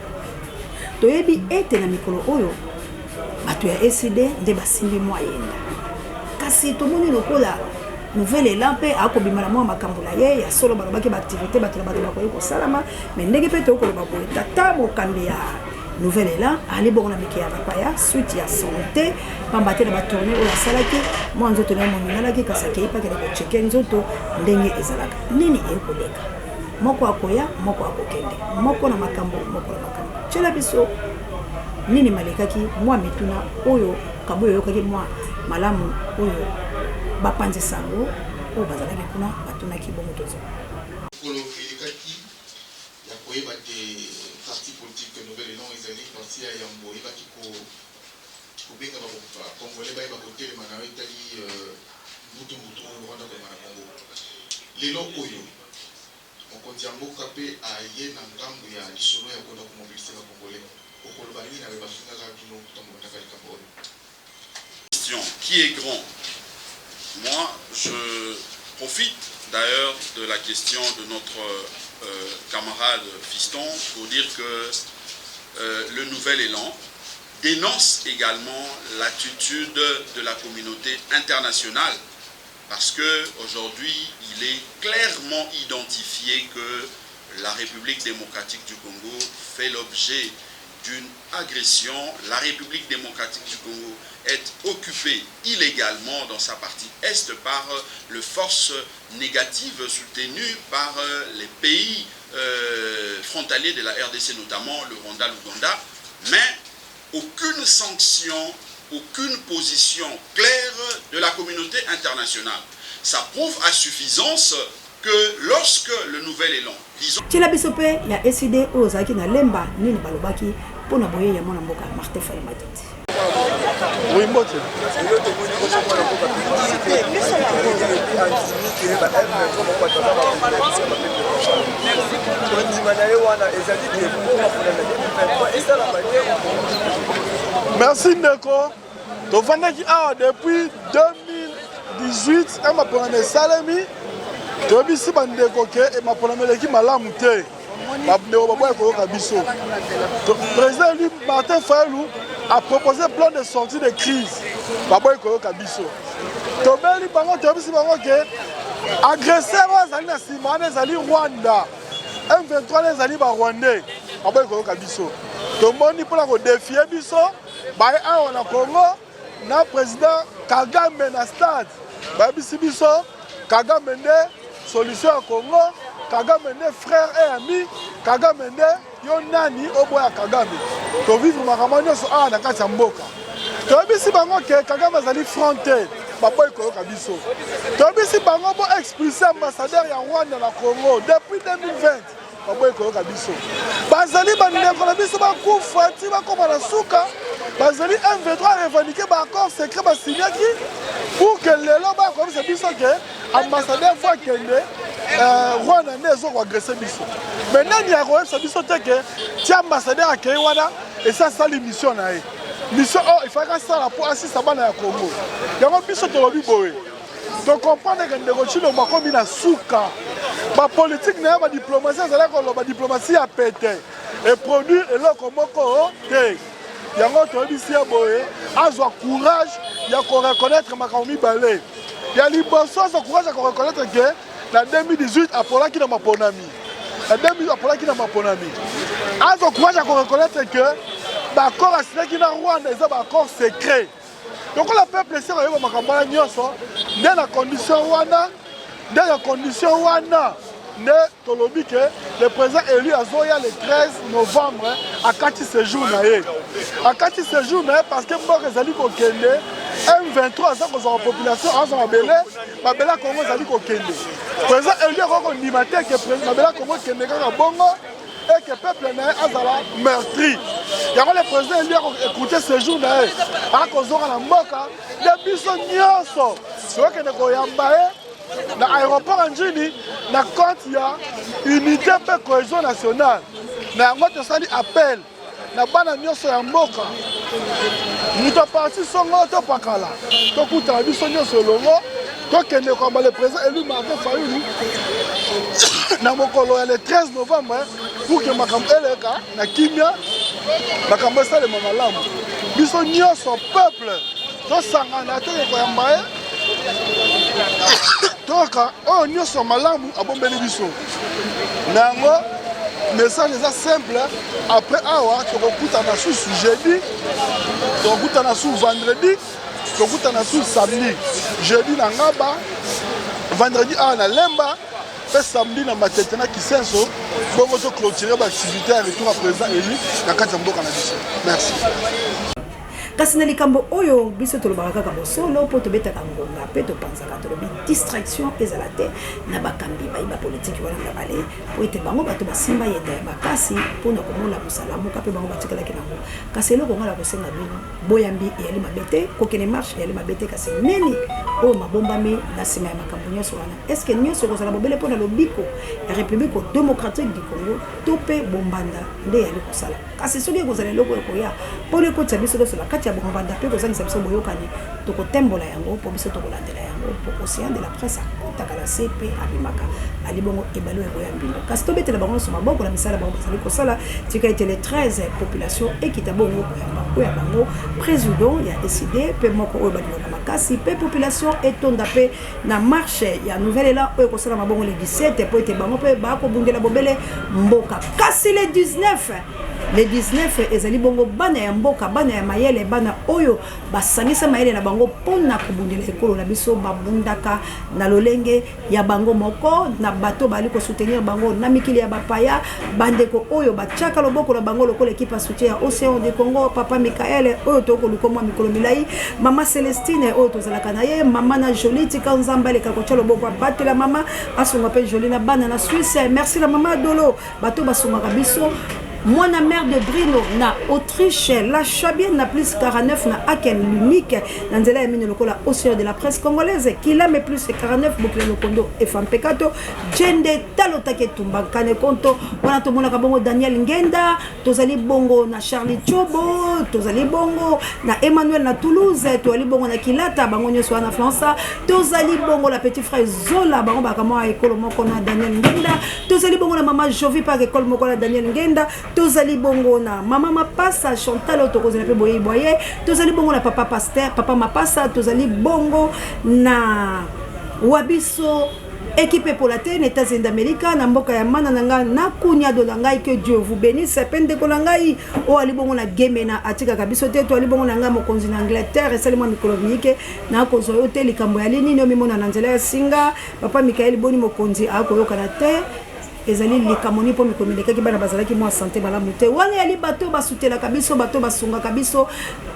toyebi ete na mikolo oyo bato ya ECIDE nde basimbi mwa yenda, kasi tomoni lokola Nouvel Elan mpe akobima na mwa makambo na ye ya solo. Balobaki baaktivité bato na bato bakoki kosalama, me ndenge mpe tokoki koloba boye, tata mokambi ya Nouvel Elan ali bongo na mike ya bapaya suite ya santé, pamba te na batourne oyo asalaki mwa nzoto na ye moninganaki, kasi akei mpe akende kocheke nzoto ndenge ezalaka. Nini ekoleka? Moko akoya, moko akokende, moko na makambo, moko na makambo. Tiela biso nini malekaki, mwa mituna oyo kaboyo oyokaki mwa malamu oyo bapanzi sango oyo bazalaki kuna batunaki bongo tozwa. Mokolo elekaki ya koyeba te parti politique Nouvel Elan ezali parti ya yambo eyebaki ko kobenga ba congolais bayeba kotelema na oyo etali mbutu mbutu oyo Rwanda akomema na Congo. Lelo oyo mokonzi ya mboka pe aye na ngambo ya lisolo ya koyeba ko mobiliser ba congolais. Okoloba nini na baye bafingaka bino tango bobandaka likambo oyo? Question, qui est grand? Moi, je profite d'ailleurs de la question de notre euh, camarade Fiston pour dire que euh, le Nouvel Élan dénonce également l'attitude de la communauté internationale parce que aujourd'hui, il est clairement identifié que la République démocratique du Congo fait l'objet d'une agression. La République démocratique du Congo est occupée illégalement dans sa partie est par les forces négatives soutenues par les pays frontaliers de la RDC, notamment le Rwanda, l'Ouganda. Mais aucune sanction, aucune position claire de la communauté internationale. Ça prouve à suffisance que lorsque le nouvel élan, disons... Tiela biso pe ya ECIDE oyo ozalaki na Lemba nini balobaki mpo na boyei ya mwana mboka Martin Fayulu Madidi. Oui, mbote. Lelo tomoni bongo mwana mboka Felix Tshisekedi alobi andimi ke ba M23 bango bato baza ba biso ya ba peuple kondima na ye wana ezali ke mpo maponami ya 2023 esalama te. Merci ndeko. Tovandaki awa depuis 2018 maponami esalemi, toyebisi bandeko ke maponami eleki malamu te, bandeko baboya koyoka biso. Président élu Martin Fayulu a proposé plan de sortie de crise, baboyi koyoka biso. Tobeli bango, toyebisi bango ke agresseur oyo azali na nsima wana ezali Rwanda, M23 wana ezali ba Rwandais, baboyi koyoka biso. Tomoni mpona kodefie biso baye awa na Congo na président Kagame na stade, bayebisi biso Kagame nde solution ya Congo, Kagame nde frère et ami, Kagame nde yo nani oboya Kagame. Tovivre makambo nyonso awa na kati ya mboka. Toyebisi bango ke Kagame azali front te, baboyi koyoka biso. Toyebisi bango bo expulse ambassadeur ya Rwanda na Congo depuis 2020, baboyi koyoka biso. Bazali bandeko na biso bakufa ti bakoma na suka. Bazali M23 revendiquer ba accord secret ba signaki pour que lelo ba koyebisa biso ke ambassadeur faut akende euh, Rwanda nde ezo ko agresser biso. Mais nani akoyebisa biso te ke ti ambassadeur akei wana esi asali mission na ye. Mission oyo il fallait asala mpo asisa bana ya Congo. Yango biso tolobi boye to comprendre que ndeko Tshilombo akomi na suka ba politique na ye ba diplomatie azalaki koloba diplomatie ya pete e produire eloko moko te. Yango toyebisi ye boye azwa courage ya ko reconnaître makambo mibale. Ya liboso azwa courage ya ko reconnaître que na 2018 apolaki na maponami. Na 2018 apolaki na maponami. Azwa courage ya ko reconnaître que ba accord asignaki na Rwanda eza ba accord secret. Lokola peuple esi akoyeba makambo wana nyonso, nde na condition wana nde na condition wana nde tolobi ke le président élu azoya le 13 novembre akati séjour na ye akati séjour na ye parce que mboka ezali kokende M23 aza kozwa population azwa mabele mabele ya Congo ezali kokende président élu akoki kondima te ke mabele ya Congo ekende kaka bongo et que peuple na ye azala meurtri yango le président élu akoécoute séjour na ye akozonga na mboka nde biso nyonso tokokende koyamba ye na aéroport ya Ndjili na compte ya unité mpe cohésion nationale na yango tosali appel na bana nyonso ya mboka moto ya parti songolo to pakala tokutana biso nyonso elongo tokende koyamba le président élu Martin Fayulu na mokolo ya le 13 novembre pour que makambo eleka na kimia makambo esalema malamu biso nyonso peuple tosangana toke koyamba ye toyoka oyo nyonso malamu abombeli biso na yango message eza simple après awa tokokutana susu jeudi tokokutana su vendredi tokutana su samedi jeudi na ngaba vendredi awa na lemba mpe samedi na matete na kisenso bongo to clôturer baactivité ya retour ya président élu na kati ya mboka na biso merci Kasi na likambo oyo biso tolobaka kaka bosolo mpo tobetaka ngonga mpe topanzaka tolobi distraction ezala te na bakambi bayi ba politiki wana mibale mpo ete bango bato basimba yenda ya makasi mpo na komolamusa lamuka mpe bango batikalaki nango. Kasi eloko ngai nakosenga bino, boyambi eyali mabe te, kokende marche eyali mabe te, kasi nini oyo mabombami na nsima ya makambo nyonso wana? Est-ce que nyonso ekozala bobele mpo na lobiko ya Republique democratique du Congo to mpe bombanda nde eyali kosala? Kasi soki ekozala eloko oyo ekoya mpo na ekotisa biso nyonso na kati ya bombanda mpe kozangisa biso boyokani, tokotembola yango mpo biso tokolandela yango, mpo Ocean de la presse akotaka na se mpe abimaka ali bongo ebale oyo eboya mbindo. Kasi tobetela bango nyonso maboko na misala bango bazali kosala. Tika ete le 13 population ekita bongo koyamba oyo ya bango president ya ECiDé mpe moko oyo balingaka makasi mpe population etonda mpe na marche ya nouvel elan oyo ekosalama bongo le 17 mpo ete bango mpe bakobundela bobele mboka. Kasi le 19 le 19 ezali bongo bana ya mboka, bana ya mayele, bana oyo basangisa mayele na bango mpo na kobundela ekolo na biso. Babundaka na lolenge ya bango moko na bato bazali kosoutenir bango na mikili ya bapaya, bandeko oyo batiaka loboko na bango lokola ekipe ya soutien ya Ocean du Congo, papa Michael oyo tokoluka mwa mikolo milai, mama Celestine oyo tozalaka na ye, mama na Jolie, tika Nzambe aleka kotia loboko abatela mama, asunga mpe Jolie na bana na Suisse. Merci na mama Adolo, bato basungaka biso mwana mère de Brino na Autriche, la Chabienne na plus 49 na Aken l'unique na nzela ya mino lokola Océan de la presse congolaise, Kilame plus 49 Bokila Lokondo Efampekato Jende Talo Take Tumba Nkane Konto wana tomonaka bongo Daniel Ngenda, tozali bongo na Charlie Chobo, tozali bongo na Emmanuel na Toulouse, tozali bongo na Kilata, bango nyonso wana France, tozali bongo la petit frère Zola, bango bakamwa ekolo moko na Daniel Ngenda, tozali bongo na mama Jovi par ekole moko na Daniel Ngenda, tozali bongo na mama Mapasa Chantal oyo tokozela mpe boyei bwa ye, tozali bongo na papa pasteur papa Mapasa, tozali bongo na wabiso équipe epola te na États-Unis d'Amérique na mboka ya mana na ngai na kunyado na ngai, que Dieu vous bénisse. Mpe ndeko na ngai oyo ali bongo na Gemena atikaka biso te, to ali bongo na ngai mokonzi na Angleterre, esali mwa mikolo miyike nakozwa yo te, likambo ya nini omimona na nzela ya singa. Papa Michael boni mokonzi akoyokana te. Ezali likambo nini mpo mikolo milekaki bana bazalaki mwa sante malamu te? Wana eyali bato oyo basutelaka biso, bato oyo basungaka biso,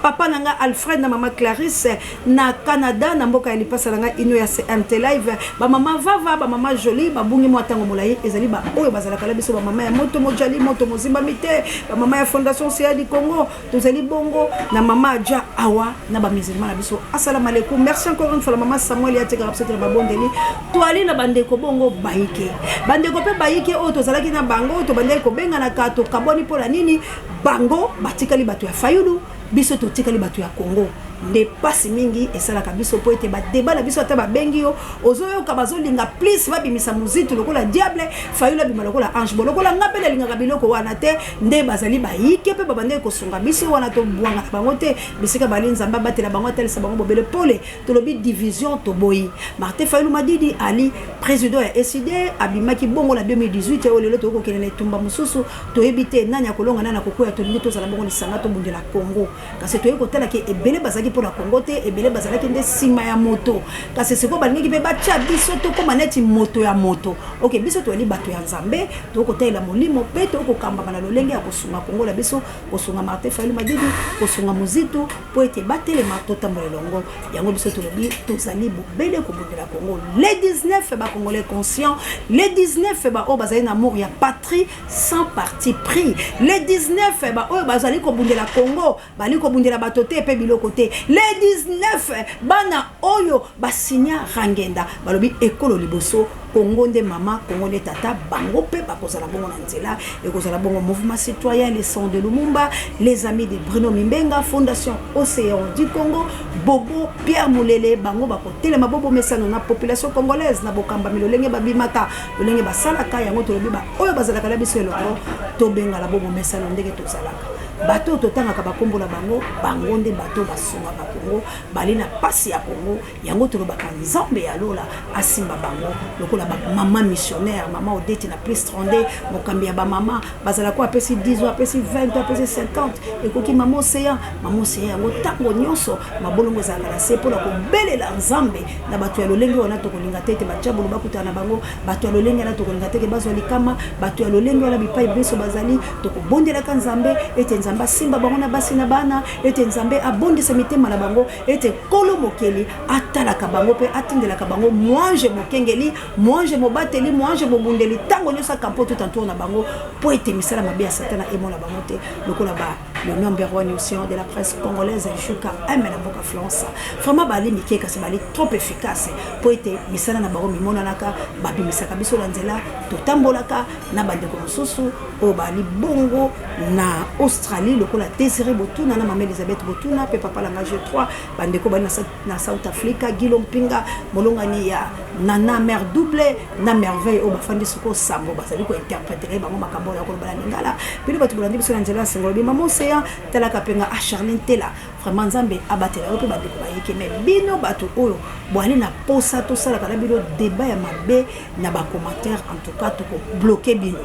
papa na ngai Alfred na mama Clarisse na Canada, na mboka ya lipasa na ngai Ino ya CMT Live, ba mama Vava, ba mama Jolie babungi mwa ntango molai. Ezali ba oyo bazalaka na biso, ba mama ya moto mojali moto mozimbami te, ba mama ya Fondation Océan du Congo. Tozali bongo na mama Adja awa na ba musulman na biso. Assalamu alaikum. Merci encore une fois la mama Samuel ya tekaka biso te na babondeli. Toali na bandeko bongo bayike. Bandeko pe bayike oyo tozalaki na bango tobandaki kobenganaka tokabwani mpo na nini? Bango batikali bato ya Fayulu, biso totikali bato ya Congo. Nde pasi mingi esalaka biso mpo ete ba debat na biso ata babengi yo ozoyoka bazolinga plus babimisa Muzitu lokola diable, Fayulu abima lokola ange. Bo lokola nga mpe nalingaka biloko wana te nde bazali bayike mpe babandaki kosunga biso wana tobwangana bango te bisika bali Nzambe abatela bango atalisa bango bobele pole. Tolobi division toboyi. Martin Fayulu Madidi ali president ya ECD abimaki bongo na 2018 oyo lelo tokoki kokende na etumba mosusu toyebi te nani akolonga nani akokwea. Tolingi tozala bongo lisanga tobundela Congo kasi toyei kotala ke ebele bazalaki mpo na Congo te, ebele bazalaki nde nsima ya moto kasi sikoyo balingaki mpe batya biso tokóma neti moto ya moto. Ok, biso toyali bato ya Nzambe, tokoki kotalela molimo mpe tokoki kokambama na lolenge ya kosunga Congo na biso, kosunga Martin Fayulu Madidi, kosunga Muzitu mpo ete batelema totambola elongo. Yango biso tolobi tozali bobele kobundela Congo. Le 19 ba Congolais conscient, le 19 ba oyo bazali na amour ya patrie sans parti pris, le 19 ba oyo bazali kobundela Congo, bali kobundela bato te pe biloko te, le 19 bana oyo basigna rangenda balobi ekolo liboso, Congo nde mama, Congo nde tata, bango pe bakozala bongo na nzela. Ekozala bongo mouvement citoyen les sangs de Lumumba, les amis de Bruno Mimbenga, Fondation Océan du Congo, Bobo Pierre Mulele, bango bakotelema bobo mesano na population congolaise na bokambami lolenge babimaka lolenge basalaka yango. Tolobi ba oyo bazalaka na biso elongo tobengana bobo mesano ndenge tozalaka bato oyo totangaka bakombo na bango, bango nde bato basungaka Congo, bali na pasi ya Congo. Yango tolobaka Nzambe ya lola asimba bango lokola ba mama missionnaire, mama Odette na plus 32, mokambi ya ba mama bazala ko apesi 10 ans, apesi 20 ans, apesi 50 ekoki mama Océan, mama Océan yango tango nyonso mabolongo ezalaka na se mpona kobelela Nzambe na bato ya lolenge wana. Tokolinga te ete badiabolo bakutana na bango, bato ya lolenge wana tokolinga te ete bazwa likama, bato ya lolenge wana bipai biso bazali tokobondelaka Nzambe ete Nzambe asimba bango na basi na bana, ete Nzambe abondisa mitema na bango, ete Nkolo Mokeli atalaka bango mpe atindelaka bango mwanje mokengeli, mwanje mobateli, mwanje mobundeli ntango nyonso akampo tout entour na bango mpo ete misala mabe ya Satana emona bango te. Lokola ba le number one océan de la presse congolaise Juka M na mboka France, vraiment bali mike kasi bali trop efficace mpo ete misala na bango mimonanaka, babimisaka biso na nzela, totambolaka na bandeko mosusu oyo bali bongo na Australie lokola Désiré Botuna na mama Elisabeth Botuna pe papa langa G3, bandeko bali na South Africa Gilo Mpinga molongani ya Nana mère double na merveille oyo bafandi sikoyo sambo bazali ko interpreter bango makambo oyo koloba na lingala. Bino bato bolandi biso na nzela ya sengo lobi mama Océan talaka penga ah Charline Tela vraiment Nzambe abatela yo pe bandeko bayeke. Mais bino bato oyo boali na posa tosalaka na bino débat ya mabe na ba commentaire, en tout cas toko bloquer bino,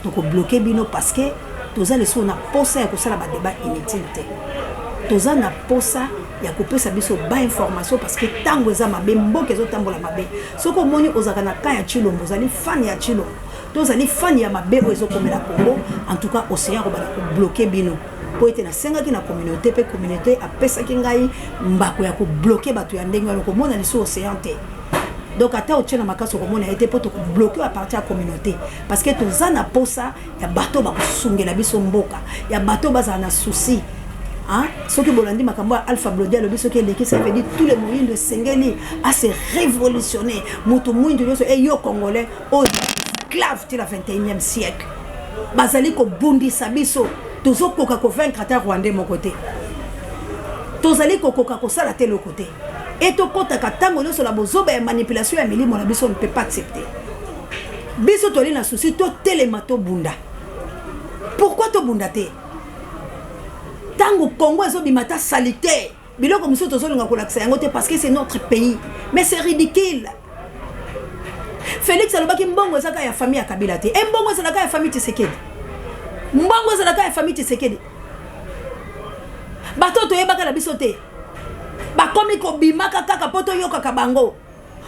toko bloquer bino parce que toza lisusu na posa ya kosala ba débat inutile te. Toza na posa ya kopesa biso ba information parce que tango eza mabe, mboka ezotambola mabe. Soki omoni ozalaka na camp ya Tshilombo, ozali fan ya Tshilombo, to ozali fan ya mabe oyo ezokomela Congo, en tout cas Océan akobanda kobloquer bino. Po ete nasengaki na communauté pe communauté apesaki ngai mbako ya kobloquer bato ya ndenge wana, okomona lisusu Océan te. Donc ata otie na makasi okomona ye te po tokobloquer à partir ya communauté parce que toza na posa ya bato bakosungela biso mboka, ya bato bazala na souci. Hein? Soki bolandi makambo ya Alpha Blondy alobi soki eleki, ça veut dire tous les moyindo esengeli à se révolutionner. Moto moyindo nyonso e yo congolais oyo esclave ti la 21e siècle bazali kobundisa biso, tozokoka kovaincre ata rwandais moko te, tozali kokoka kosala te eloko te, e tokotaka ntango nyonso na bozoba ya manipulation ya milimo na biso. On ne peut pas accepter. Biso toli na souci totelema tobunda. Pourquoi tobunda te ntango Congo ezobima ta salite? Biloko mosusu tozolinga kolakisa yango te parce que c'est notre pays, mais c'est ridicule. Félix alobaki mbongo ezaka ya famille ya Kabila te, e mbongo ezalaka ya famille Tshisekedi, mbongo ezalaka ya famille Tshisekedi. Bato toyebaka na biso te bakomi kobimaka kaka mpo toyokaka bango.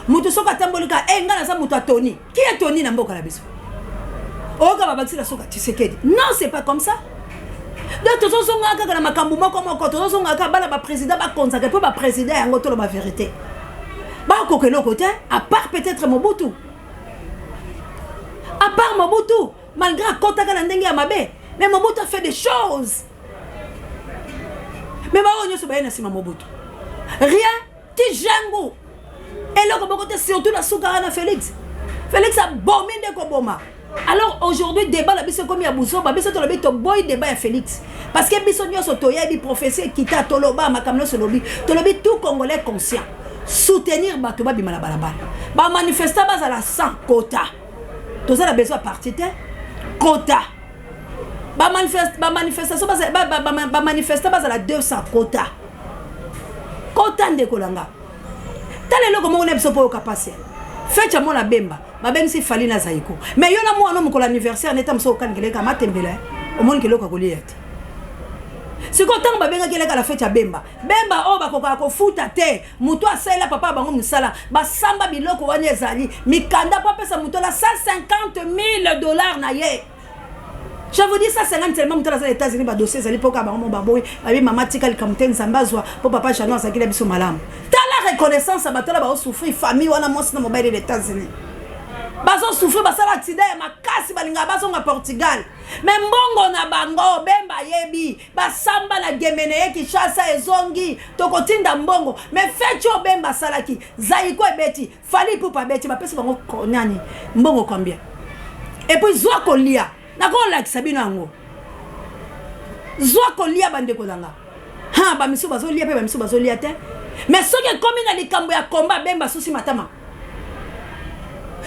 Moto soki atamboli kaka e ngai naza moto ya Tony, ki ya Tony na mboka na biso. Oyoka babakisi na suka Tshisekedi. Non, c'est pas comme ça. Donc tozozonga kaka na makambo moko moko, tozozonga kaka bana ba président bakonzaka mpo ba président yango toloba vérité. Bakoka eloko te, à part peut-être Mobutu. À part Mobutu, malgré akotaka na ndenge ya mabe, mais Mobutu a fait des choses. Mais baoyo nyonso baye na nsima Mobutu. Rien, ti jango. Eloko moko te surtout na suka wana Félix. Félix abomi nde koboma. Alors aujourd'hui débat na biso ekomi ya buzoba, biso tolobi toboyi débat ya Félix. Parce que biso nyonso toyebi prophétie ekita toloba makambo nyonso lobi. Tolobi tout Congolais conscient. Soutenir bato babima na balabala. Ba manifestants bazala sans quota. Toza na besoin ya parti te. Quota. Ba manifest ba manifestation bazala ba, ba, ba, ba manifestants bazala 200 quota. Quota ndeko na nga. Tala eloko moko na biso po oyoka pasi. Fete ya mwana Bemba, babengisi Fally na Zaiko. Mais yo na mwana mokolo anniversaire neta moso okanikela eka matembela eh. Omoni keloko ya kolia te. Sikoyo ntango babengaki eleka na fete ya Bemba, Bemba oyo bakokaka kofuta te, moto asalela papa bango mosala, basamba biloko wana ezali mikanda mpo apesa moto na 150 000 dollars na ye. Je vous dis ça, c'est seulement moto aza na États-Unis, ba dossier ezali mpo kaka bango mo baboyi, babi mama tika likambo te Nzambe azwa mpo papa Jeannot azalaki na biso malamu. Tala reconnaissance ya bato wana baosouffrir, famille wana mwasi na mobali na États-Unis. Bazosouffrir, basala accident ya makasi, balingaka bazonga Portugal. Mais mbongo na bango Bemba ayebi, basamba na Gemene ye Kinshasa ezongi, tokotinda mbongo. Mais feti oyo Bemba asalaki, Zaiko ebeti, Fally Ipupa abeti bapesi bango nani mbongo combien? Et puis zwa kolia nakolakisa bino yango zwa kolia bandeko na nga ha bamisu bazolia mpe bamisu bazolia te mais soki ekomi na likambo ya komba Bemba susi matama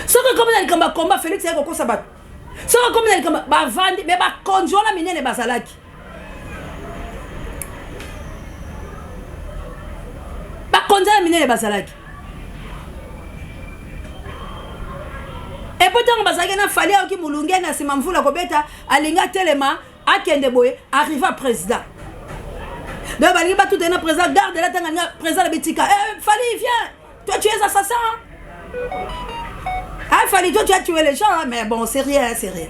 soki ekomi na likambo ya komba Felix aye kokosa bato soki ekomi na likambo bavandi me bakonzi wana minene bazalaki bakonzi ya minene bazalaki epo ntango bazalaki na fali ayoki molunge na nsima mvula kobeta alingi atelema akende boye arriva président donc balingi batuta na président garde la ntango alinga président na bitika eh, fali viens toi tu es assassin ah fali toi tu as tué les gens hein? mais bon c'est rien c'est rien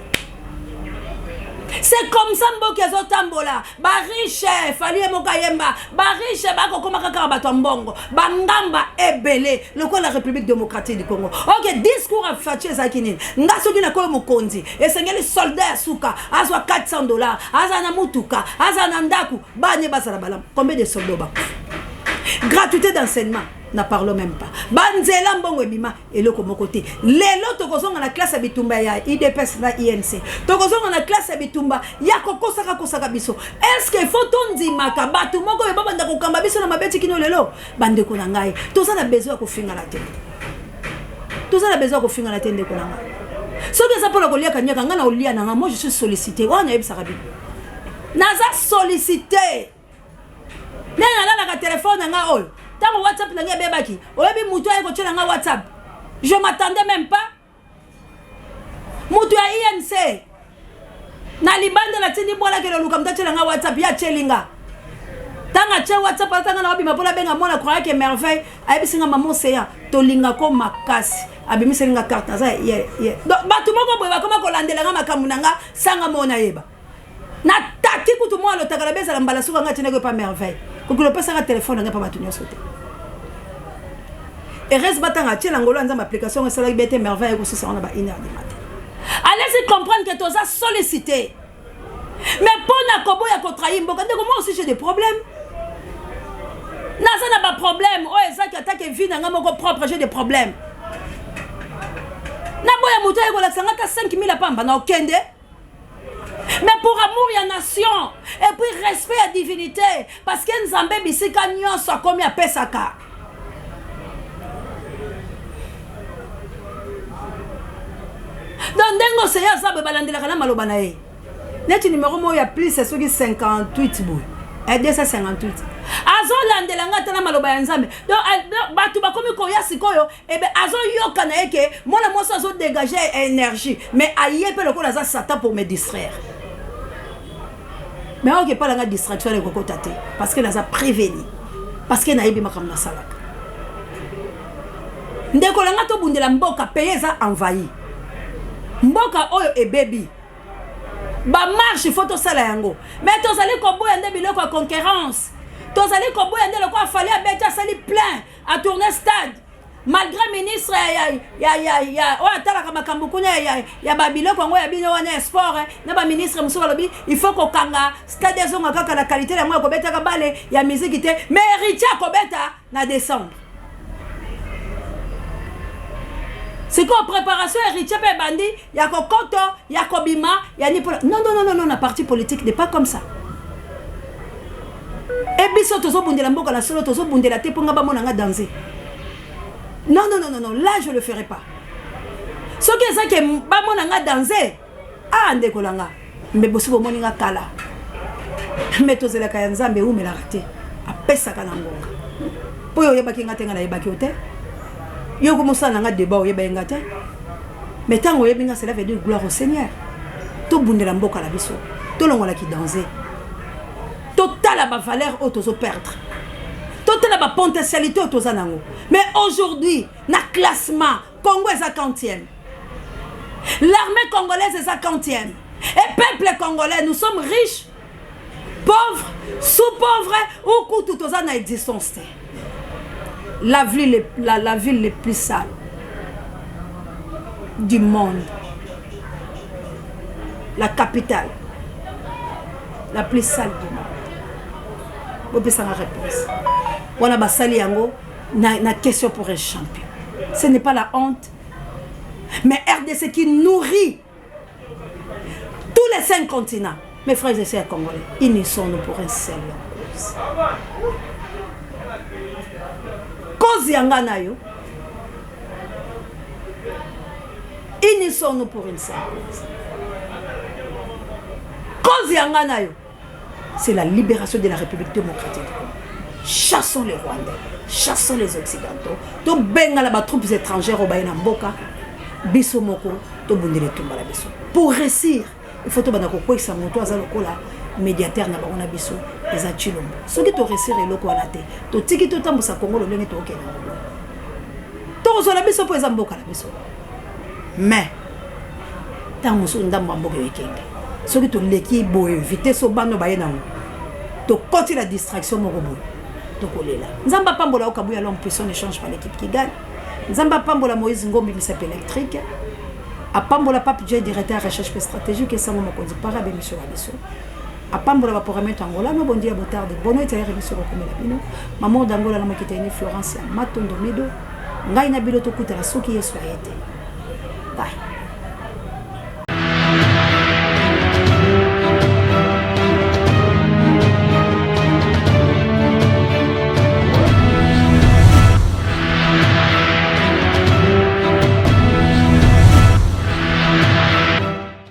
c'est comme ça mboka ezotambola bariche fali ye moko ayemba bariche bakokoma kaka bato ya mbongo bangamba ebele lokola république démocratique du congo ok discours ya faci ezalaki nini nga soki nakoyo mokonzi esengeli soldat ya suka azwa 400 dollars azala na motuka azala na ndako banye bazala balamu combien de soldats bakufa gratuité d'enseignement na parlons même pas banzela mbongo ebima eloko moko te lelo tokozonga na classe ya bitumba ya idps na inc tokozonga na classe ya bitumba ya kokosaka kosaka biso est ce que faut tondimaka bato moko oyo babanda kokamba biso na mabe ti kino lelo bandeko na ngai toza na besoin ya kofingana te toza na besoin ya kofingana te ndeko na ngai soki eza mpona kolia kaniaka ngai na olia na ngai moi je suis sollicité wana nayebisaka bino naza sollicité ndenge nalalaka telefone na ngai oyo ntango whatsapp na ngai ebebaki oyebi moto aye kotyela ngai whatsapp je m'attendais même pas moto ya inc na libanda natindi bwalakele oluka moto atyela ngai whatsapp ye atyeli nga ntango atye whatsapp atanga na obima mpo nabenga mwana croyake merveille ayebisi nga mama oseya tolingako makasi abimiseli nga carte aza ye, ye. bato moko boye bakoma kolandela nga makambo na nga sanga moko nayeba nataki kutu mwa lotakala bezala mbala suka nga atindaki epa merveille kokili opesaka telefone na ngai mpa bato nyonso te erese batanga atie na ngolo ya nzambe application yango esalaki bete merveille ekosisa wana ba 1 heure du matin allez comprendre que toza sollicité mais mpo na koboya kotrahir mboka ndeko moi aussi j'ai des problèmes naza na baproblème oyo ezaki atake vie na ngai moko propre j'ai des problèmes naboya moto aye kolakisa ngai ata 5000 apamba na okende mais pour amour ya nation et puis respect ya divinité parce que nzambe bisika nyonso akomi apesaka donc ndenge oseya aza boye balandelaka na maloba na ye neti numero moko ya plus soki 58 boye 258 eh, azolandela ngai ata na maloba ya nzambe donc eh, bato bakomi koya sikoyo ebe azoyoka na ye ke mwana mwasi azodégage énergie mais aye mpe lokola aza satan pour me distraire mais oke epai nanga distraction wana ekokota te parce que naza préveni parce que nayebi makambo nasalaka ndeko na nga tobundela mboka pays eza envahi. Mboka oyo ebebi. Ba marche faut tosala yango. Mais tozali koboya nde biloko ya concurrence. Tozali koboya nde lokola Fally abeti asali plein a tourner stade. Malgré ministre ya ya ya ya ya oyo atalaka makambo kuna ya ya, ya ba biloko yango ya bino wana ya sport eh, na ba ministre mosusu balobi il faut kokanga stade ezonga kaka na qualité yango ya kobetaka bale ya miziki te mais Héritier akobeta na décembre. Sikoyo préparation ya Héritier mpe ebandi ya kokoto ya kobima ya nipola. Non non non non na parti politique n'est pas comme ça. E biso tozobundela mboka na solo, tozobundela te mpo nga bamona nga danse. Non non non non non, là je le ferai pas. Soki eza ke bamona nga danse, ah ndeko na nga, mbe bosi bomoni nga kala. Mais tozelaka ya Nzambe eumelaka te, apesaka na ngonga. Mpo yo oyebaki nga te, nga nayebaki yo te. Yo komosala na nga débat oyebaki nga te. Mais ntango oyebi nga, cela veut dire gloire au Seigneur. Tobundela mboka na biso, tolongola ki danger, totala ba valeur oyo tozo perdre, totala ba potentialité oyo toza nango. Mais aujourd'hui na classement Congo eza 40e, l'armée congolaise eza 40e, et peuple congolais nous sommes riches, pauvres, sous pauvres ou kutu toza na existence te. La ville, la, la ville les plus sale du monde, la capitale la plus sale du monde. Bopesanga réponse wana basali yango na, na question pour un champion. Ce n'est pas la honte, mais RDC qui nourrit tous les 5 continents. Mes frères et sœurs congolais, unissons-nous pour un seul cause. Cause ya nga na yo. Unissons-nous pour une seule cause. Cause ya nga na yo, c'est la libération de la République démocratique du Congo. Chassons les Rwandais, chassons les Occidentaux. Tobengana ba troupes étrangères oyo baye na mboka, biso moko tobundela etumba na biso. Pour réussir, il faut tobanda kokweyisa moto aza lokola médiateur na bango na biso, eza Tshilombo. Soki to réussir eloko wana te, totiki totambusa Congo lolenge tookende yango boye, tokozwa na biso mpo eza mboka na biso. Mais ntango mosusu ndambo ya mboka ekende, soki toleki boye vitesse oyo bano baye nango, tokoti na distraction moko boye, tokolela. Nzambe apambola yo Kabuya, l'homme puissant ne change pas, l'équipe qui gagne. Nzambe apambola Moïse Ngombi misapi électrique, apambola Pape J directeur ya recherche pe stratégique esango mokonzi para bémission na biso, apambola ba programme to Angola no bondi ya botarde bono etayere biso kokomela bino Maman d'Angola na mokita ene Florence ya Matondo Mido. Ngai na bino tokutana soki Yesu aye te. Bye.